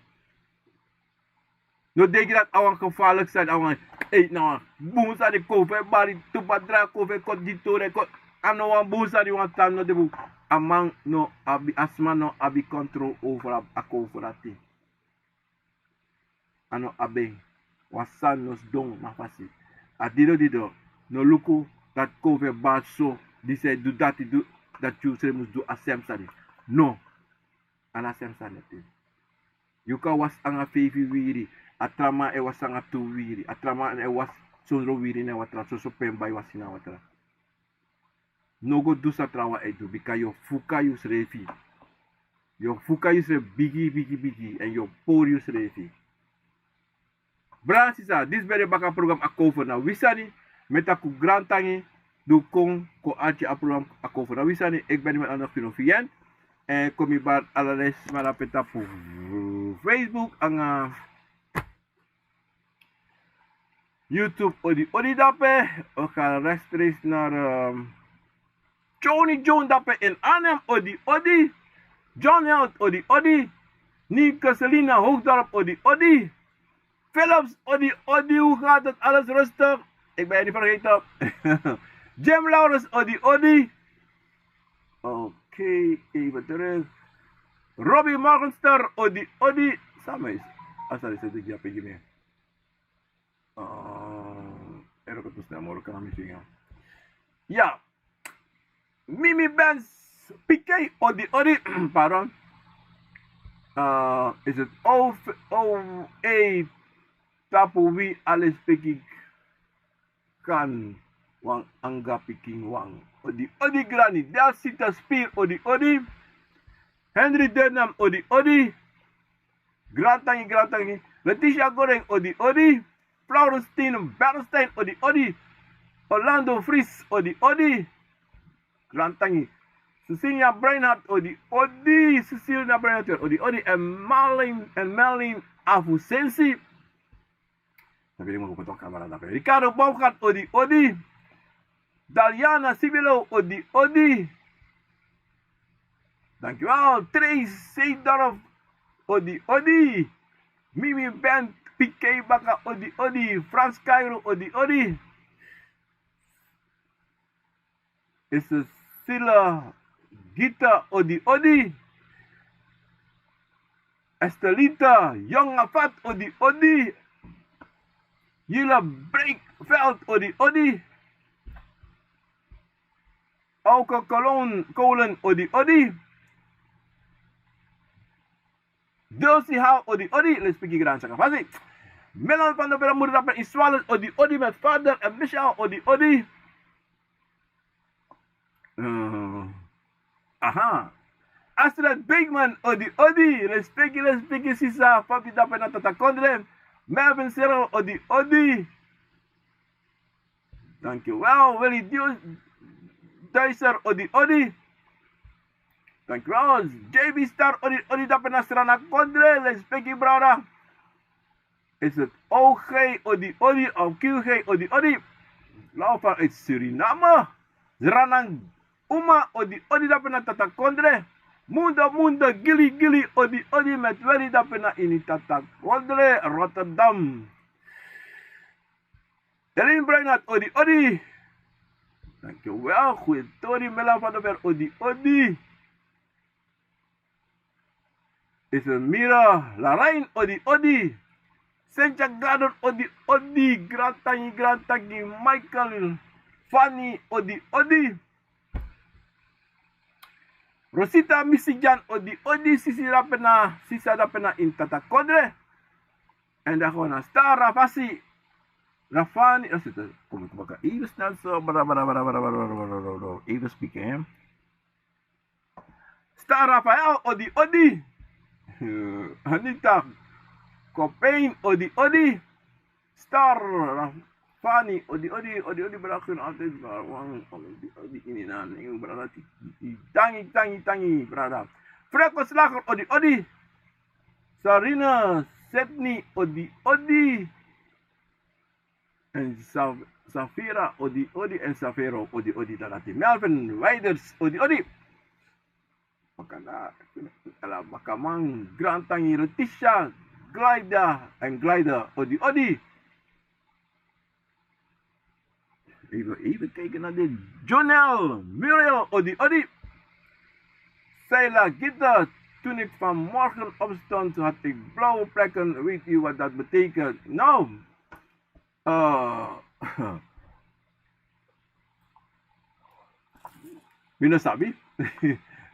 No denki dati a wan gevaarlijk sani, a wan, ei, na wan bun sani, konfo e bari, tu padra, konfo e koti, gi tori e koti. A no wan bun sani, wan tan no de bun. A man no abi, a sma no abi controle over a, a konfo dati. A no abi en. Wan sani no sidon na fasi. A didon didon, no luku dati konfo e bari so, disi e du dati, du, dati yu srefi mus du a sem sani. No. A no a sem sani ete. Yu kan wasi nanga feifi wiri, a tra man e wasi nanga tu wiri, a tra man e wasi sondro wiri na watra, soso pen bai wasi na watra. No go du san trawan e du, bika yu o fuka yusrefi. Yu o fuka yusrefi bigi bigi bigi, èn yu o pori yusrefi. Brada sisa, disi ben de baka program a konfo na wi sani, mi e taki un grantangi. du kon kon arki a program a kon fu na wi sani. Eki ben di man andak fino fiyen. Èn kon mi bari ala den sma dape tapu Facebook anga YouTube. Odi odi dape. Oka rechtstreeks na Johnny John dape in Arnhem. Odi odi. John Held, odi odi. Nico Selina Hoogdorp, odi odi. Philips, odi odi. Hoe gaat het? Alles rustig? Ik ben je niet vergeten. Jim Laurens, odi odi. Oké, even terug. Robbie Morgenster, odi odi. Sama is. Asal is het de Japan gini. Ero ko tusna moro kana mi singa. Ya. Mimi Benz, P K, odi odi. Pardon. Is het O V, O E, tapu wi alles peki kan wan anga pikin wan. Odi odi. Grani Delsita Spir, odi odi. Henry Denham, odi odi. Grantangi, grantangi. Letitia Goreng, odi odi. Florentine Bernstein, odi odi. Orlando Fries, odi odi. Grantangi. Cecilia Breinhardt, odi odi. Cecilia Breinhardt, odi odi. En Marlin, en Marlin Afusensi. Ricardo Bouwgat, odi odi. Daliana Sibilo, odi odi. Dankjewel. Trace Seedorf, odi odi. Mimi Bent, P K Baka, odi odi. Frans Cairo, odi odi. Is Sila Gita, odi odi. Estelita Young Afat, odi odi. Yila Breakveld, odi odi. Auke Kolon Kolen, odi odi. Dulcie Hal, odi odi. Let's speak Grand Sakafasi. Melan van der Berg, moeder dape in Swallen, odi odi. Met vader en Michel, odi odi. Aha. Astrid Beekman, odi odi. Respeki, respeki sisa, papi dape na Tata Kondre. Melvin Cyril, odi odi. Dankjewel. Willy Duiser, odi odi. Dankjewel. J B Star, odi odi dape na Srana Kondre. Respeki brada. Is het O G, odi odi, of Q G, odi odi. Love vanuit Suriname. Ranang Uma, odi odi dape na Tata Kondre. Mundo Mundo, Gili Gili, odi odi, met Willy dape na ini Tata Kondre, Rotterdam. Elin Breinat, odi odi. Dankjewel. Goeie tori, Melan van der Berg, odi odi. Is het Mira Larain, odi odi. Sentia Gardner, odi odi. Grantangi, grantangi. Michael Fanny, odi odi. Rosita Misijan, odi odi. Sisi dape na, sisa dape na ini Tata Kondre. En dan gewoon na Star Rafasi. Rafani, Rosita, kom ik bakken. Even snel zo. Bra, bra, bra, bra, bra, bra, bra, bra, bra. Even speaking, hè. Star Rafael, odi odi. Anita Copain, odi odi. Star Rafani, odi odi, odi odi, brada, kun altijd maar wan, odi odi, ini na nen, brada, ti, ti, tangi, tangi, tangi, brada. Freko Slager, odi odi. Sarina Setni, odi odi. En Sa-, Safira, odi odi, en Safero, odi odi, dan dati Melvin Weiders, odi odi. Bakana, ala bakaman, grantangi, Letitia, Glida, en Glida, odi odi. Even, even kijken naar dit. Jonel, Muriel, odi odi. Seila Gita, toen ik vanmorgen opstond, had ik blauwe plekken. Weet u wat dat betekent? Nou, Eh, mi no sabi.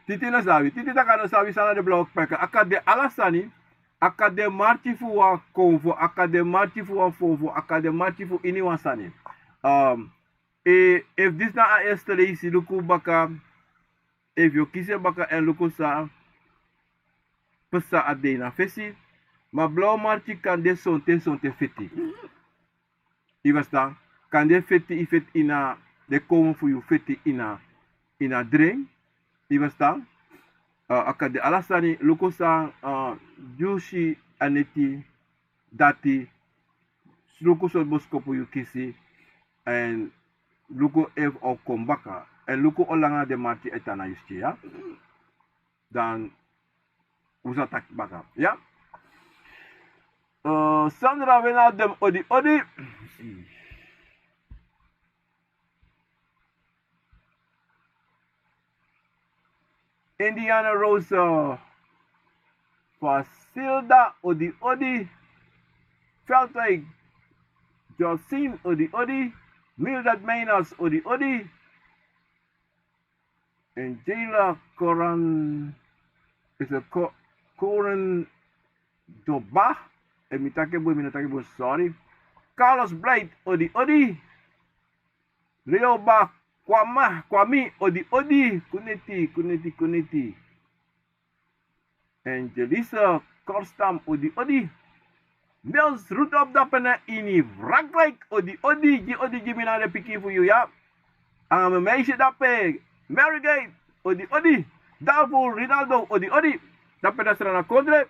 Titi no sabi. Titi taki a no sabi san na den blauwe plekken. A kan de ala sani. A kan de marki fu wan konfo. A kan de marki fu wan fofo. A kan de marki fu ini wan sani. Ehm, e, efu disi na a eerste leisi, luku baka. Efu yu o kisi en baka èn luku san pasa a dei na fesi. Ma blauwe marki kan de sonten, sonten feti. Yu ferstan? Kande feti, yu feti ini a, den kownu fu yu feti ini a dren. Yu e ferstan? A kan de ala sani, luku san yu si a neti, dati, luku sortu boskopu yu kisi, èn luku efu a o kon baka, èn luku olanga den marti e tan na yu skin ya. Dan un sa taki baka ya. Sandra Wijnaldum, odi odi. Indiana Rosa Fasilda, odi odi. Veldwijk Josin, odi odi. Mildred Meiners, odi odi. Angela Coran, is a Coran Doba. Efu mi taki bun, efu mi no taki bun, sorry. Carlos Blight, odi odi. Leoba Kwama, Kwami, odi odi. Kuneti, kuneti, kuneti. Angelisa Korstam, odi odi. Nils Rudolf, dape na ini Frankrijk, odi odi. Gi odi gi mi na den pikin fu yu ya. Nanga mi meisje dape, Mary Gate, odi odi. Dalvo Rinaldo, odi odi. Dape na Srana Kondre.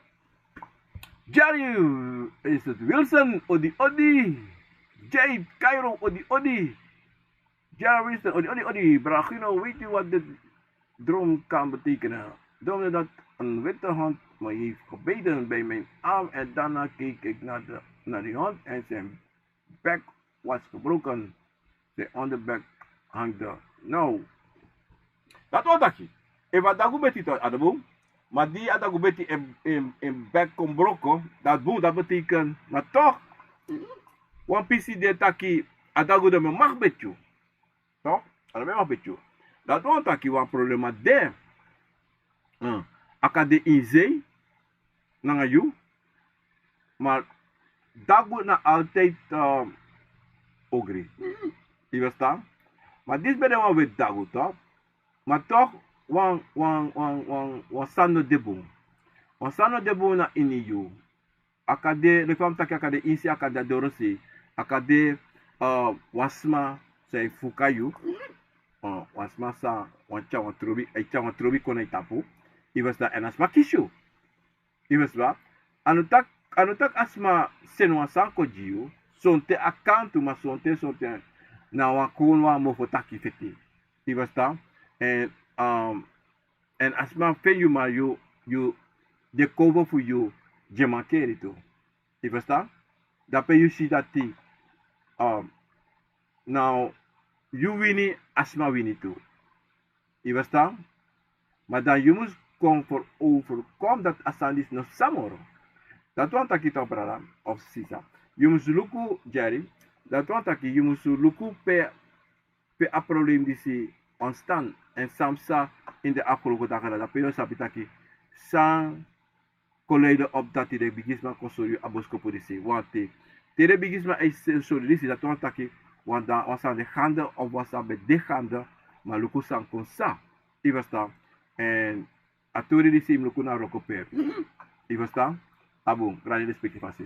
Jerry, is it Wilson, odi odi. Jade Cairo, odi odi. Jerry Wilson, odi odi odi. Bragino, weet u wat dit droom kan betekenen? Droomde dat een witte hond me heeft gebeten bij mijn arm en daarna keek ik naar, de, naar die hond en zijn bek was gebroken. Zijn onderbek hangde. Nou, dat wil taki, efu a dagu beti, toch, a de bun. Ma di a dagu beti en, en, en bek kon broko, dat bun, dat betekent, maar toch, wan pisi de taki, a dagu de me mag beti yu. Toch? A de me mag beti yu. Dat wil taki wan problema de. Hmm. A kan de ini sei nanga yu, maar dagu na altijd, eh, ogri. Yu e ferstan? Maar disi ben de wan weti dagu, toch? Maar toch, wan, wan, wan, wan, wan sani no de bun. Wan sani no de bun na ini yu. A kan de, leki fa mi taki, a kan de ini sei, a kan de a dorosei. A kan de, eh, wan sma san e fuka yu. Eh, wan sma san, wan tyari wan trobi, e tyari wan trobi kon na yu tapu. Yu e ferstan, èn a sma kisi yu. Yu e ferstan? A no taki, a no taki a sma seni wan sani kon gi yu. Sonten a kan tu, ma sonten, sonten na wan kownu wan mofo taki feti. Yu e ferstan? Èn, um, èn a sma feni yu, ma yu, yu, den kownu fu yu, den mankeri tu. Yu e ferstan? Dape yu si dati, um, now, yu wini, a sma wini tu. Yu e ferstan? Maar dan yu mus kon fu overkom dati a sani disi no sa moro. Dati wani taki, toch, brada of sisa, yu mus luku, Jerry, dati wani taki yu mus luku pe, pe a problem disi ontstaan. Èn san psa ini den afgelopen dagen, dati pe yu o sabi taki san kon leiden op dati den bigisma kon sori yu a boskopu disi. Want te den bigisma e sori disi, dati wani taki wan, dan wan sani de gaande of wan sani ben de gaande, ma luku san kon psa. Yu e ferstan? Èn a tori disi yu mus luku na wroko pe. Yu e ferstan? A bun, grani, respeki fasi.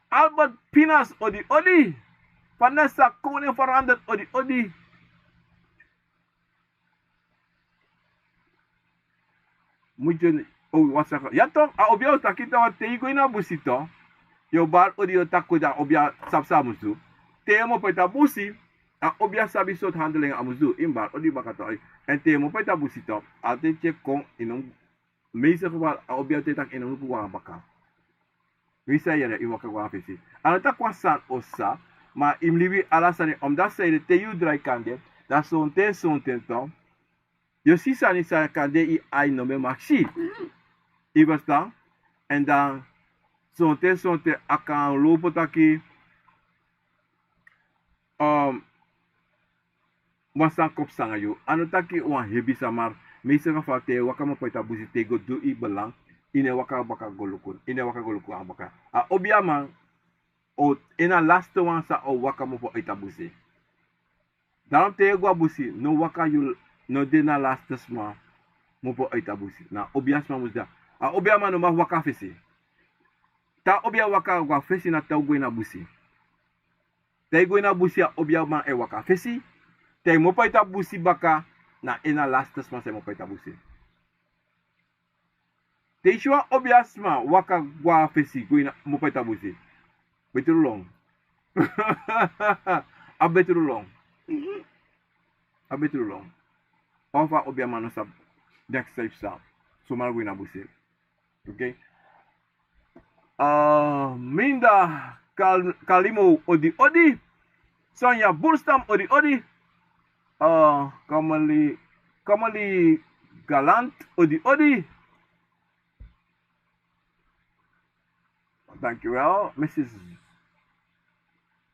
Albert Pinas, odi odi. Vanessa Koning Veranderd, odi odi. Mucho, o, wan saka. Ya, toch, a obia o taki, toch, te yu go ini a busi, toch, yu o bari odi, yu o taki odi, a obia sabi san a mus du. Te yu e opo ini a busi, a obia sabi sortu handeling a mus du. Yu mus bari odi baka, toch. Èn te yu e opo ini a busi, toch, a te yu kon, yu no, meeste geval a obia o taki yu no mus go na baka. Wi sa yere, yu waka go na fesi. A no taki wan sani o psa, ma yu mus libi ala sani, omdat san ede te yu drai kande, dan sonten, sonten, toch, yu o si sani san kande yu ai no ben mag si. Yu e ferstan? Èn dan sonten, sonten a kan lobi taki, um, wan sani kon psa nanga yu. A no taki wan hebi sani, ma meeste geval te yu e waka opo ini a busi, te yu go du yu belang, yu no e waka baka go luku, yu no e waka go luku a baka. A obiaman o, en na a laste wan san o waka opo ini a busi. Daarom te yu e go a busi, no waka, yu no de na a laste sma opo ini a busi. Na obiasma mus de. A obiaman no mag waka a fesi. Te a obia waka go a fesi, na te a o go ini a busi. Te yu go ini a busi, a obiaman e waka fesi. Te yu mopo a yu tapu busi baka, na en na lasti sma san yu mopo a yu tapu busi. Te yu si wan obiasma waka go a fesi go ini a mopo a yu tapu busi, betru lon. A betru lon. A betru lon. Wan fu a obiaman no sabi den a kisi san yu psa. Somar go ini a busi. Okay. Minda Kalimo, odi odi. Sonia Bulstam, odi odi. Kamali Galant, odi odi. Danki wel. Misis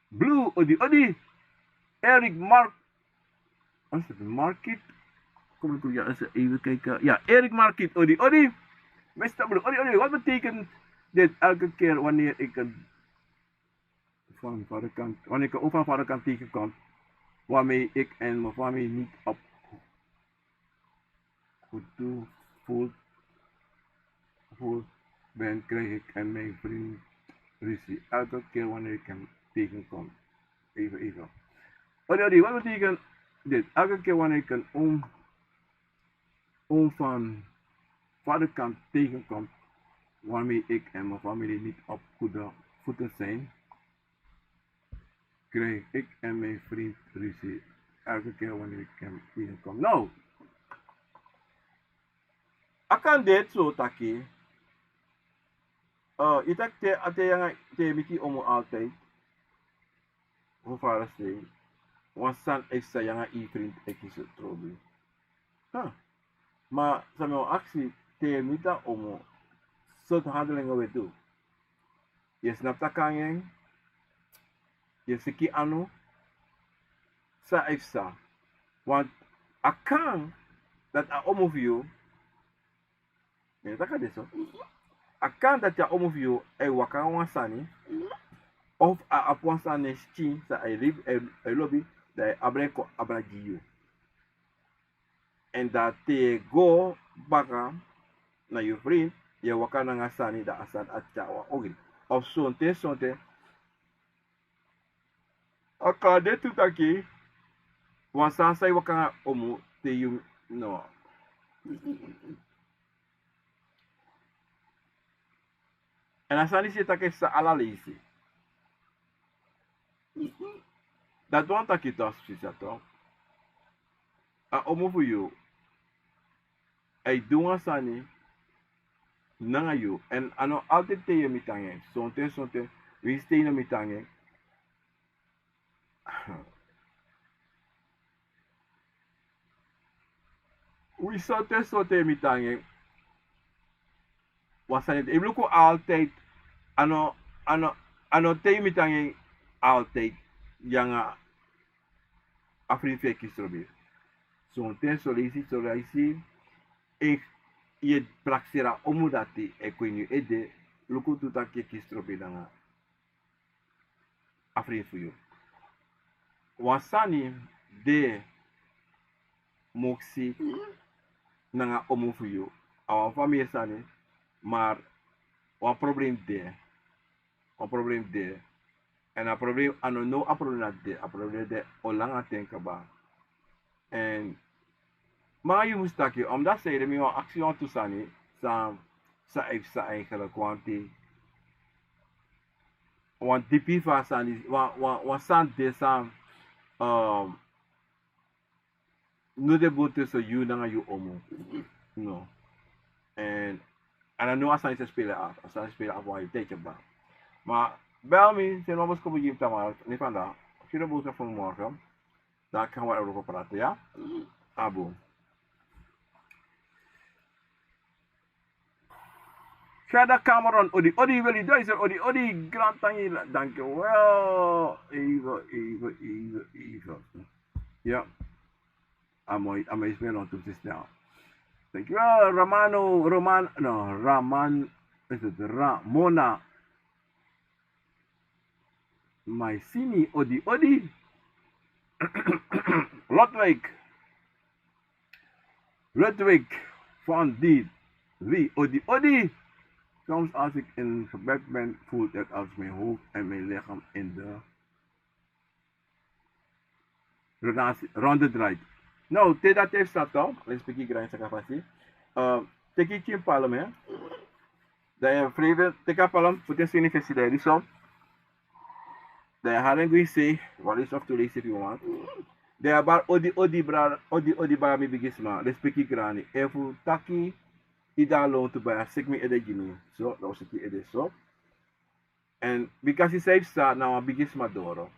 Blue, odi odi. Eric Mark, wat is het? Market. Kom ik, ja, eens even kijken. Ja, Eric Market, odi odi. Mister Blue, odi odi. Wat betekent dit elke keer wanneer ik een van vaderkant, wanneer ik een oom van vaderkant tegenkom, waarmee ik en mijn familie niet op goed toe voel, voel ben, krijg ik en mijn vriend ruzie. Elke keer wanneer ik hem tegenkom. Even, even. Odi odi, wat betekent dit? Elke keer wanneer ik een oom, oom van vaderkant tegenkom, waarmee ik en mijn familie niet op goede voeten zijn, krijg ik en mijn vriend ruzie. Elke keer wanneer ik hem tegenkom. Nou, a kan de so taki, eh, yu taki te, a te yu anga, te yu miti yu omu altijd. Fu fara sei, wan sani e psa, yu anga yu vriend e kisi trobi. Ha. Ma san mi o aksi, te yu miti a omu, sortu handelingi un e du? Yu e snapu taki anga en, yu e siki anu, san e psa? Want a kan dati a omu fu yu, mi e taki a de so, a kan dati a omu fu yu e waka nanga wan sani, of a abi wan sani na en skin san a e libi, a e lobi, dan a e abra en kon abra gi yu. Èn dan te yu e go baka na yu vriend, yu e waka nanga sani, dan a sani a tyari wan ogri. Of sonten sonten a kan de tu taki wan sani san e waka nanga omu te yu, no. Èn a sani disi e taki e psa ala leisi. Dati wani taki tu a sisa tu. A omu fu yu e du wan sani nanga yu. Èn a no altijd te yu e miti anga en. Sonten sonten, winsi te yu no miti anga en. Wi, sonten sonten yu e miti anga en. Wan sani ete, yu luku, altijd, a no, a no, a no te yu miti anga en altijd yu anga a vriend fu yu e kisi trobi. Sonten son leisi, son leisi, efu yu e prakseri a omu dati e kon ini yu ede, luku tu taki yu e kisi trobi nanga a vriend fu yu. Wan sani de, moksi, nanga omu fu yu. A wan famiri sani, maar wan problem de. Wan problem de. Èn a problem, a no now a problem dati de. A problem de o langa ten kaba. Èn ma yu mus taki, omdat sei de, mi wani aksi wan tu sani san, san e psa eigenlijk, want wan dipi fu a sani, wan, wan, wan sani de san, um, no de bun tusun yu nanga yu omu. No. Èn a no now a sani sa speli af, a sani speli af wan yu teki kaba. Ma bel mi, seni wan boskopu gi mi tamara, ne vandaag, seni wan boskopu fu mi morgen. Dan kan wi ook praten, ya? Abu. Verder Cameron, odi, odi, Willy Duizer, odi, odi, Grand Tangi, dankjewel. Even, even, even, even. Ja. Amoy, amoy, speel on to snel. Dankjewel, Romano, Roman, no, Raman, is het Ramona? Maisini, odi, odi. Lotwijk. Lotwijk van die, wie, odi, odi. Soms als ik in gebed ben, voelt het als mijn hoofd en mijn lichaam in de Ronde draait. Now, te dati e psa, respeki grani saka fasi. Teki yu pikin palm, dan yu e freiwel teki a palm, poti en skin ini fesi, dan yu e du so. Dan yu e hari en go ini sei, wan leisi of tu leisi efu yu wani. Dan yu e bari odi odi brada, odi odi baya, mi bigisma, respeki grani. Efu taki yu de na lontu, baya, seki mi ede gi mi. So, dan un seki yu ede so. Èn bikasi san e psa, na wan bigisma doro.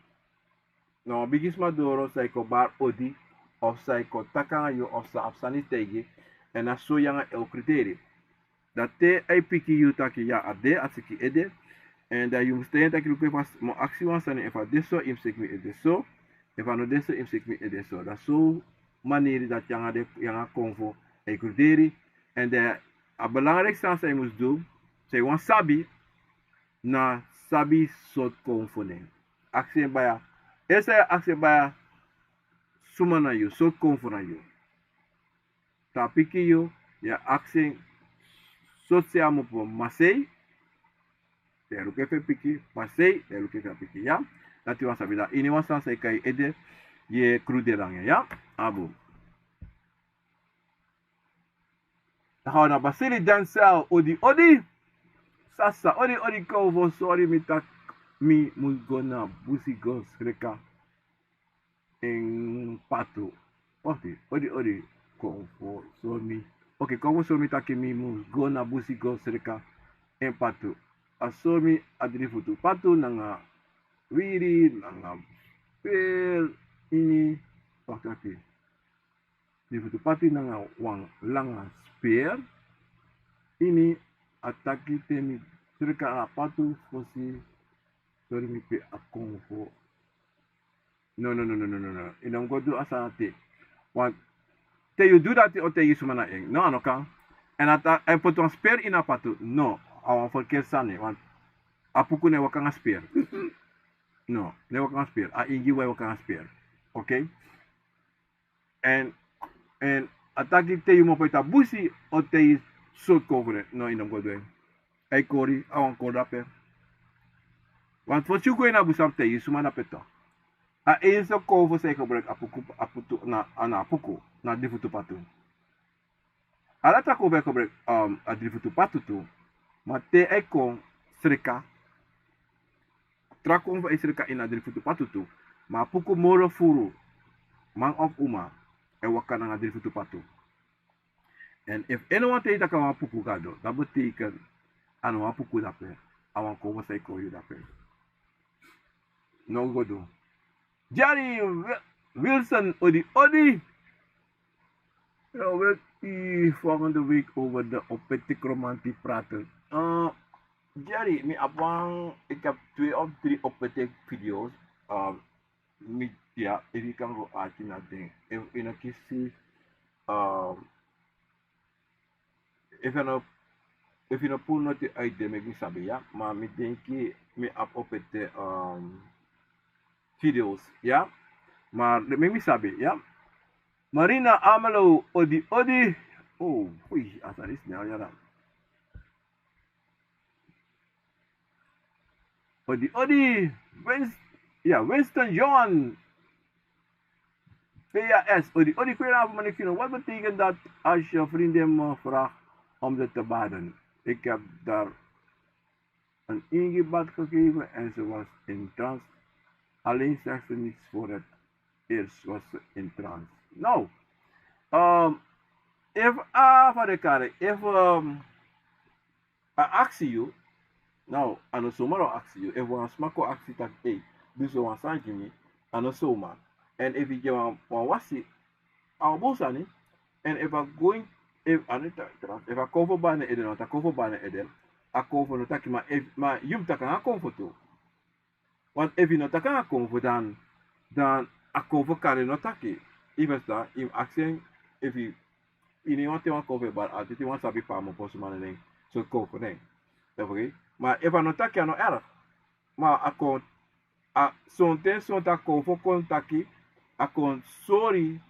Na wan bigisma doro san e kon bari odi, of san e kon taki nanga yu, of san abi sani taigi. Èn na so yu nanga en o krideri. Dan te a e piki yu taki ya, a de, a seki ede. Èn dan yu mus taigi en taki luku, efu a mu aksi wan sani, efu a de so, yu mus seki mi ede so. Efu a no de so, yu mus seki mi ede so. Dan so maniri dati yu nanga den, yu nanga konfo e krideri. Èn dan a belangriki sani san yu mus du, san yu wani sabi, na sabi sortu konfo nen. Aksi en baya. Efu san yu aksi en baya, suma na yu, sortu konfo na yu. Te a piki yu, yu e aksi en sortu sei a mu poti, masei. Te yu luku efu en piki, masei, te yu luku efu en piki, ya. Dati yu wani sabi, dan ini wan sani san e kai ede, yu e krideri nanga en, ya. A bun. Aha, na Basili Denzel, odi odi. Sasa, odi odi, konfo sori mi taki mi mus go na busi go sreka en patu. Wakti, odi odi, konfo sori mi. Oke, konfo sori mi taki mi mus go na busi go sreka en patu. A sori mi a dri futu patu nanga wiri, nanga speri ini, wakti, wakti. Dri futu patu nanga wan langa speri ini. A taki te mi sreka a patu fosi, sori mi pe a konfo. No, no, no, no, no, no, no. Yu no mus go du a sani dati. Want te yu du dati, o taigi yu suma na en. No, a no kan. Èn a ta, èn poti wan speri ini a patu. No, a wan ferkeri sani. Want a puku no e waka nanga speri. No, no e waka nanga speri. A ingi wan e waka nanga speri. Oke? Èn, èn a taki te yu mu opo ete a busi, o taigi yu sortu konfo nen. No, yu no mus go du en. A e kori, a wan kori drape. Want fosi yu go ini a busi, a mus taigi yu suma drape tu. A enigi sortu konfo san e gebruiki a puku, a putu, na, na a puku, na dri futu patu. Ala tra konfo e gebruiki, um, a dri futu patu tu. Ma te a e kon sreka, tra konfo e sreka ini a dri futu patu tu. Ma a puku moro furu, man of uma, e waka nanga dri futu patu. Èn efu eni wan taigi yu taki a wan puku gado, dati betekent a no wan puku drape, a wan konfo san e kori yu drape. No go du. Jerry Wi-, Wilson, odi odi. Ja, wil u volgende week over de Opete Kromanti praten? Eh, Jerry, mi abi wan, ik heb twee of drie Opete video's. Eh, mi, ya, efu yu kan go arki na den. Efu yu no kisi, eh, efu yu no, efu yu no puru noti uit de, meki mi sabi, ya. Ma mi denki mi abi Opete, eh, video's, ya. Ma meki mi sabi, ya. Marina Amelo, odi odi. Oh, ui, a sani snel, ya dan. Odi odi. Wins-, ya, Winston Johan. P A S, odi odi, goedenavond meneer Kino. Wat betekent dat als je vriendin me vraagt om ze te baden? Ik heb daar een ingebad gegeven en ze was in trance. Alleen zegt ze niets voor het eerst, was ze in trance. Nou, um, efu, ah, fa den kari, efu, um, a aksi yu, now, a no somar o aksi yu. Efu wan sma kon aksi taki, ei, du so wan sani gi mi, a no somar. Èn efu yu gi en wan, wan wasi, a o bun sani. Èn efu a go ini, efu a no taki, efu a konfo bari na en ede, no, a konfo bari na en ede, a konfo no taki, ma efu, ma yu mus taki nanga konfo tu. Want efu yu no taki nanga konfo, dan, dan a konfo kari no taki. Yu ferstan, yu mus aksi en, efu yu, yu no wani te wan konfo e bari, a titi wan sabi pe a mu poti suma na en, so konfo nen. Yu ferstan? Ma efu a no taki, a no erg. Ma a kon, a sonten, sonten a konfo kon taki, a kon sori,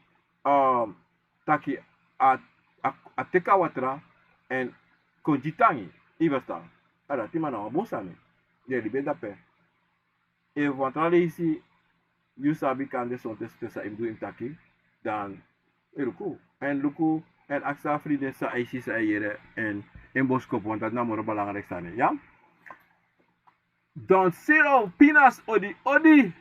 um, taki a, a, a teki a watra èn kon gi tangi. Yu ferstan? A dati, ma na wan bun sani. Den e libi en drape. Efu wan tra leisi yu sabi kande sonten sonten san yu mus du, yu mus taki, dan e luku. Èn luku, èn aksi a friden san a e si, san a e yere, èn en boskopu, want dati na moro belangrijk sani, ya. Don Siro Pinas, odi, odi.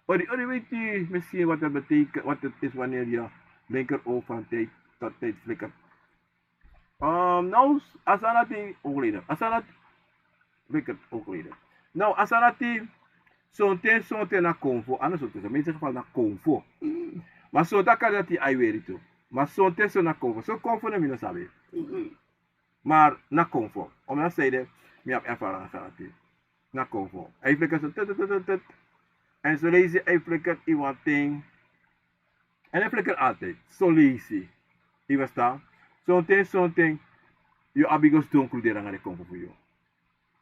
Odi, odi, weet u misschien wat het betekent, wat het is wanneer je linkeroog van tijd tot tijd flikkert? Um, nou, a sani dati, oogleider. A sani dati, flikkert, oogleider. Nou, a sani dati, sonten, sonten na konfo, a no sonten, so, in meeste geval na konfo. Maar sonten kan dati a e weri tu. Maar sonten so na konfo. So konfo no mi no sabi. Maar na konfo. Omdat zij de, mi heb ervaring gehad hier. Na konfo. A e flikkert so, tut, tut, tut, tut. En so leisi a e flikkert in wan ten. En a e flikkert altijd. So leisi. Yu verstaan? Sonten, sonten. Yu abi go sidon kruderi nanga den konfo fu yu.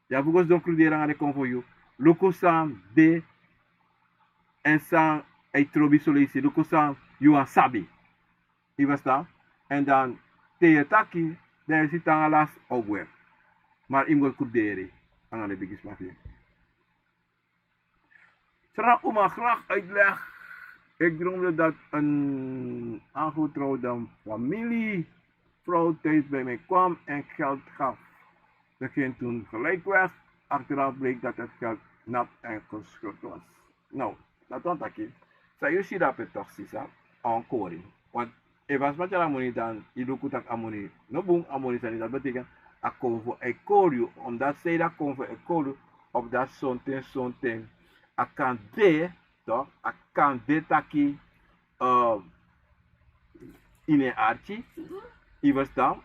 Yu abi go sidon kruderi nanga den konfo fu yu. Luku san de. En san a e trobi so leisi. Luku san yu wani sabi. Yu verstaan? En dan te yu e taki, dan yu e si te nanga lasi ogwe. Maar yu mus go kruderi nanga den bigi sma fu yu. Tra, u mag graag uitleg. Ik droomde dat een aangetrouwde familievrouw thuis bij mij kwam en geld gaf. Ze ging toen gelijk weg. Achteraf bleek dat het geld nat en geschud was. Nou, dati wani taki, san yu si dape toch, sisa, a wani kori. Want efu a sma tyari a moni, dan yu luku taki a moni no bun, a moni sani, dati betekent a konfo e kori yu. Omdat zij a konfo e kori yu, of dati sonten, sonten, a kan de, toch, a kan de taki, eh, ini en arki, yu verstaan,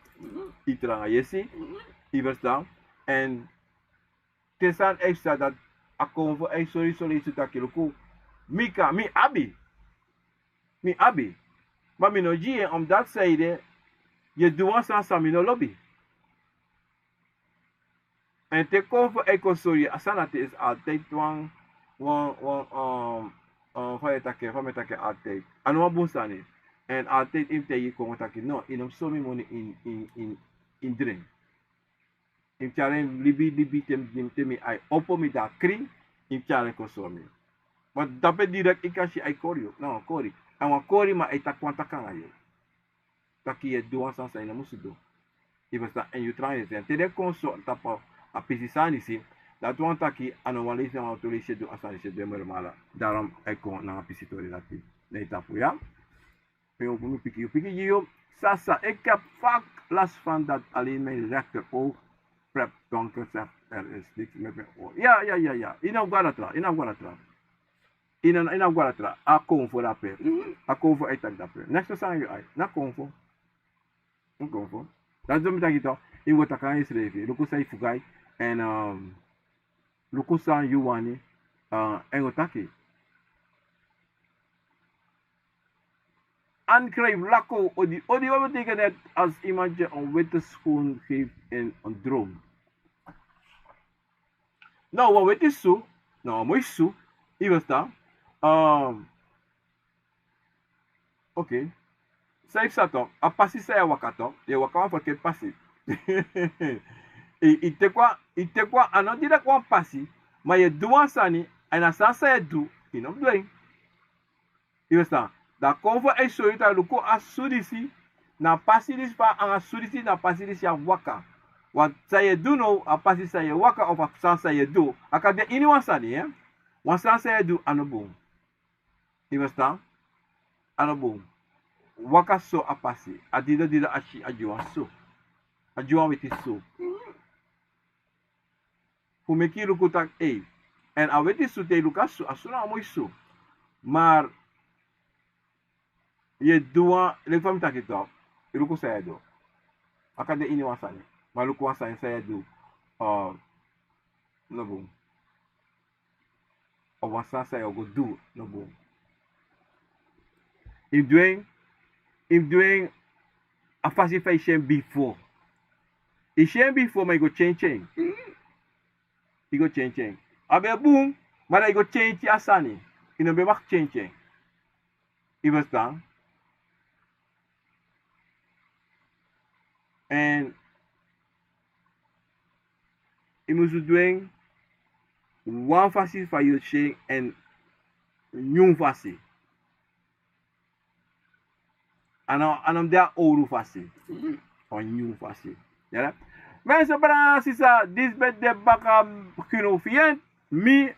yu tranga yesi, yu verstaan, en te san a e psa, dati a konfo a e sori, sori, sori taki luku. Mi kan, mi abi. Mi abi. Ma mi no gi yu en, omdat san ede, yu e du wan sani san mi no lobi. En te konfo a e kon sori yu, a sani dati is altijd wan, wan, wan, um, um, fa yu e taki, fa mi e taki altijd. A no wan bun sani. En altijd yu mus taigi konfo taki, no, yu no mus sori mi moni in, in, in, in dring. Yu mus tyari en libi, libi te mi, te mi ai opo, mi de na krin, yu mus tyari en kon sori mi. Ma dape direct yu kan si a e kori yu. No, kori. A wani kori, ma a e taki wan taki nanga yu. Taki yu e du wan sani san yu no musu du. Yu verstaan, en yu tranga yesi. Te den kon so tapu a pisi sani disi, dati wani taki a no wan leisi, na wan tu leisi yu e du a sani disi, yu e du en moro mala. Daarom a e kon nanga a pisi tori dati na yu tapu, ya. Pe yu piki, yu piki gi yu. Sasa, ik heb vaak last van dat alleen mijn rechteroog prep donker, zegt er is niks met mijn oog. Ya, ya, ya, ya. Yu no go na tra, yu no go na tra. Yu no, yu no go na tra. A konfo dape. A konfo e taki dape. Next sani yu ai. Na konfo. Na konfo. Dati so mi taki toch. Yu go taki nanga yusrefi. Luku san yu fugai. En, um, luku san yu wani, uh, en go taki. Ankrijf lako, odi, odi, wat betekent het als iemand je een witte schoen geeft in een droom? No, wan weti su, no, wan moi su, yu verstaan. Um, okay. San yu psa toch, a pasi san yu e waka toch, yu e waka wan verkeerd pasi. Yu, yu teki wan, yu teki wan, a no direct wan pasi, ma yu e du wan sani, èn a sani san yu e du, yu no mus du en. Yu verstaan? Dan a konfo e sori yu taki luku a su disi, na a pasi disi fa, anga a su disi, na a pasi disi yu e waka. Want san yu e du now, a pasi san yu e waka, of a sani san yu e du, a kan de ini wan sani, hè? Wan sani san yu e du, a no bun. Yu verstaan? A no bun. Waka so a pasi. A didon didon a si, a gi wan su. A gi wan weti su. Fu meki yu luku taki, ei. Èn a weti su, te yu luku a su, a su na wan moi su. Maar yu e du wan, leki fa mi taki toch, yu luku san yu e du. A kan de ini wan sani. Ma luku wan sani san yu e du, uh, no bun. Of wan sani san yu o go du, no bun. Yu mus du en, yu mus du en a fasi fa yu si en bifo. Yu si en bifo, ma yu go change en. Yu go change en. A ben bun, ma dan yu go change a sani. Yu no ben mag change en. Yu verstaan? Èn yu mus du en wan fasi fa yu si en, èn nyun fasi. A no mus de a owru fasi. Wan nyun fasi. Mense, brada nanga sisa, disi ben de baka. Kino fi en, mi,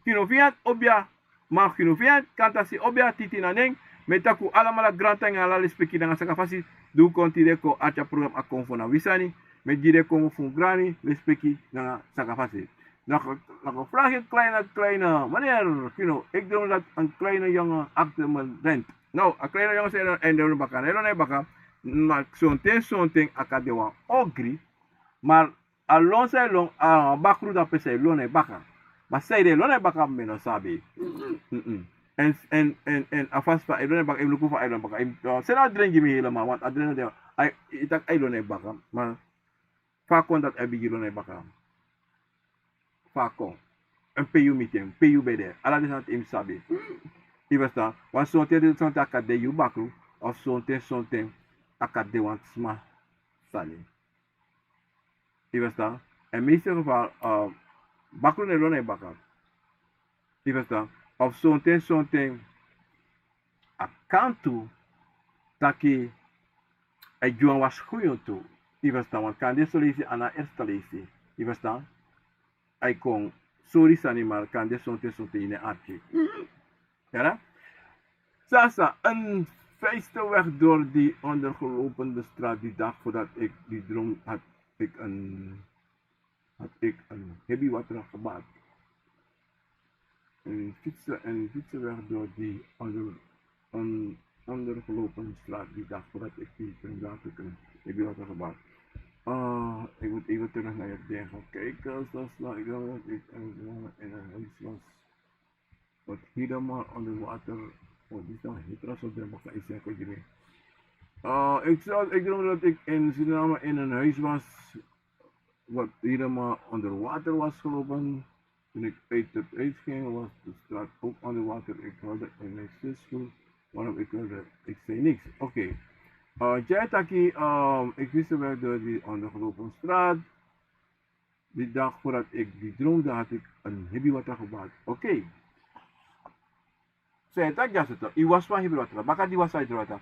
kino fi en, obia, ma kino fi en, kantasi obia, titi na nen. Mi e taki un alamala grantangi nanga ala lespeki nanga sakafasi. Di un kon tide kon arki a program A Kon Fu Na Wi Sani. Mi e gi den kon fu un grani lespeki nanga sakafasi. Nog een vraagje, kleine, kleine. Meneer Kino, ik droom dat een kleine jongen achter me rent. No, a kleine jongen san e lon na en baka, na e lon na en baka. Ma sonten sonten a kan de wan ogri. Ma a lon san e lon, a bakru dape san e lon na en baka. Ma san e de lon na en baka, mi no sabi. En a fasi fa a e lon na en baka, en luku fa a e lon na en baka. Seni a dren gi mi helemaal, want a dren no de. A e taki a e lon na en baka. Ma fa a kon dati a e bigin lon na en baka? Fa a kon? En pe yu miti en, pe yu ben de? Ala den sani dati yu mus sabi. Yu ferstan? Wan sonten sonten a kan de yu bakru, of sonten sonten a kan de wan sma sani. Yu ferstan? En meeste geval, bakru no e lon na en baka. Yu ferstan? Of sonten sonten a kan tu taki a e gi wan waskunyun tu. Yu ferstan? Want kande son leisi a no a eerste leisi. Yu ferstan? A e kon sori sani, ma kande sonten sonten yu no e arki. Yara? Sasa, een fietste weg door die ondergelopende straat. Die dag voordat ik die droom had, ik een had ik een heavy water gebaat. En fietsen, en fietsen weg door die onder, on, ondergelopen straat. Die dag voordat ik die ging laten kunnen. Heavy water gebaat. Ah, ik moet even terug naar het ding gaan kijken. Zo snel ik dan ik en in een huis was. Wat helemaal onder water. Oh, die staan hitra zo de baka is. Ah, ik zal, ik droom dat ik in Suriname in een huis was wat helemaal onder water was gelopen. Toen ik uit het huis ging, was de straat ook onder water. Ik huilde en mijn zus vroeg waarom ik huilde. Ik zei niks. Oké. Eh, Jai taki, ehm, ik wist wel door die ondergelopen straat. Die dag voordat ik die droomde, had ik een heavy water gebaat. Oké. San yu e taki dyaso, toch? Yu wasi wan hebi watra. Baka di yu wasi wan hebi watra,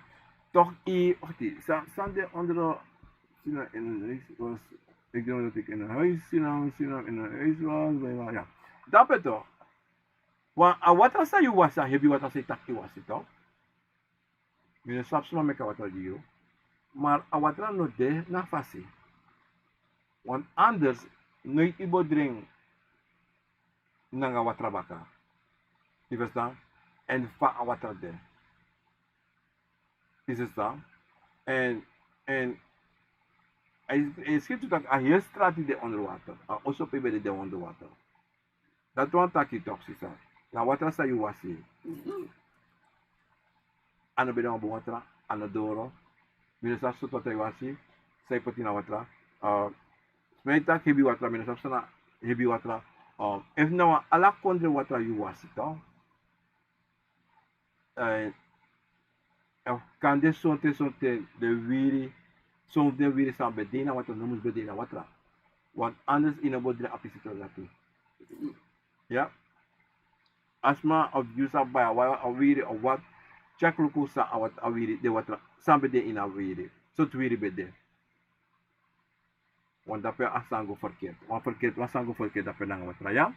toch? Yu, wacht, san, san de onder, Sina in een huis was. Ik denk dat ik in een huis, Sina, Sina in een huis was. Bijna, ya. Dape, toch? Want a watra san yu wasi, a hebi watra san yu taki yu wasi, toch? Mi no sabi suma meki a watra gi yu. Maar a watra no de na fasi. Want anders, noiti yu bo dringi nanga watra baka. Yu ferstan? Èn fa a watra de. Yu ferstan? Èn, èn a e, a e skrifi tu taki a heri strati de onder water. A oso pe yu ben de, de onder water. Dati wani taki, toch, sisa, na watra san yu wasi. A no ben de wan bun watra, a no doro. Mi no sabi sortu watra yu wasi, san yu poti na watra. Eh, sma e taki hebi watra, mi no sabi san na hebi watra. Eh, efu na wan ala kondre watra yu wasi, toch? Eh, efu kande sonten, sonten den wiri, sonten den wiri san ben de na watra no mus ben de na watra. Want anders yu no bo dringi a pisi watra dati. Ya. A sma of yu sa bai a watra, a wiri of wat, check luku san a watra, a wiri, den watra san ben de ini a wiri. Sortu wiri ben de. Want dape a sani go verkeerd. Wan verkeerd, wan sani go verkeerd dape nanga watra, ya.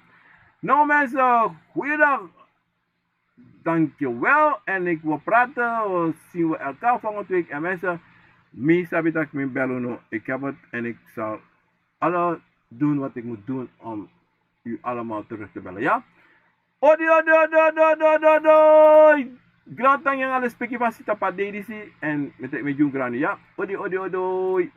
Nou mensen, goeiedag. Dankjewel. En ik wil praten. We zien we elkaar volgende week. En mensen, mi sabi taki mi bel unu. Ik heb het en ik zal alle doen wat ik moet doen om u allemaal terug te bellen, ya? Odi, odi, odi, odi, odi, odi, odi. Grantangi nanga lespeki fu a sita fu a dei disi, èn mi e teki mi e gi unu grani, ya. Odi, odi, odi, odi.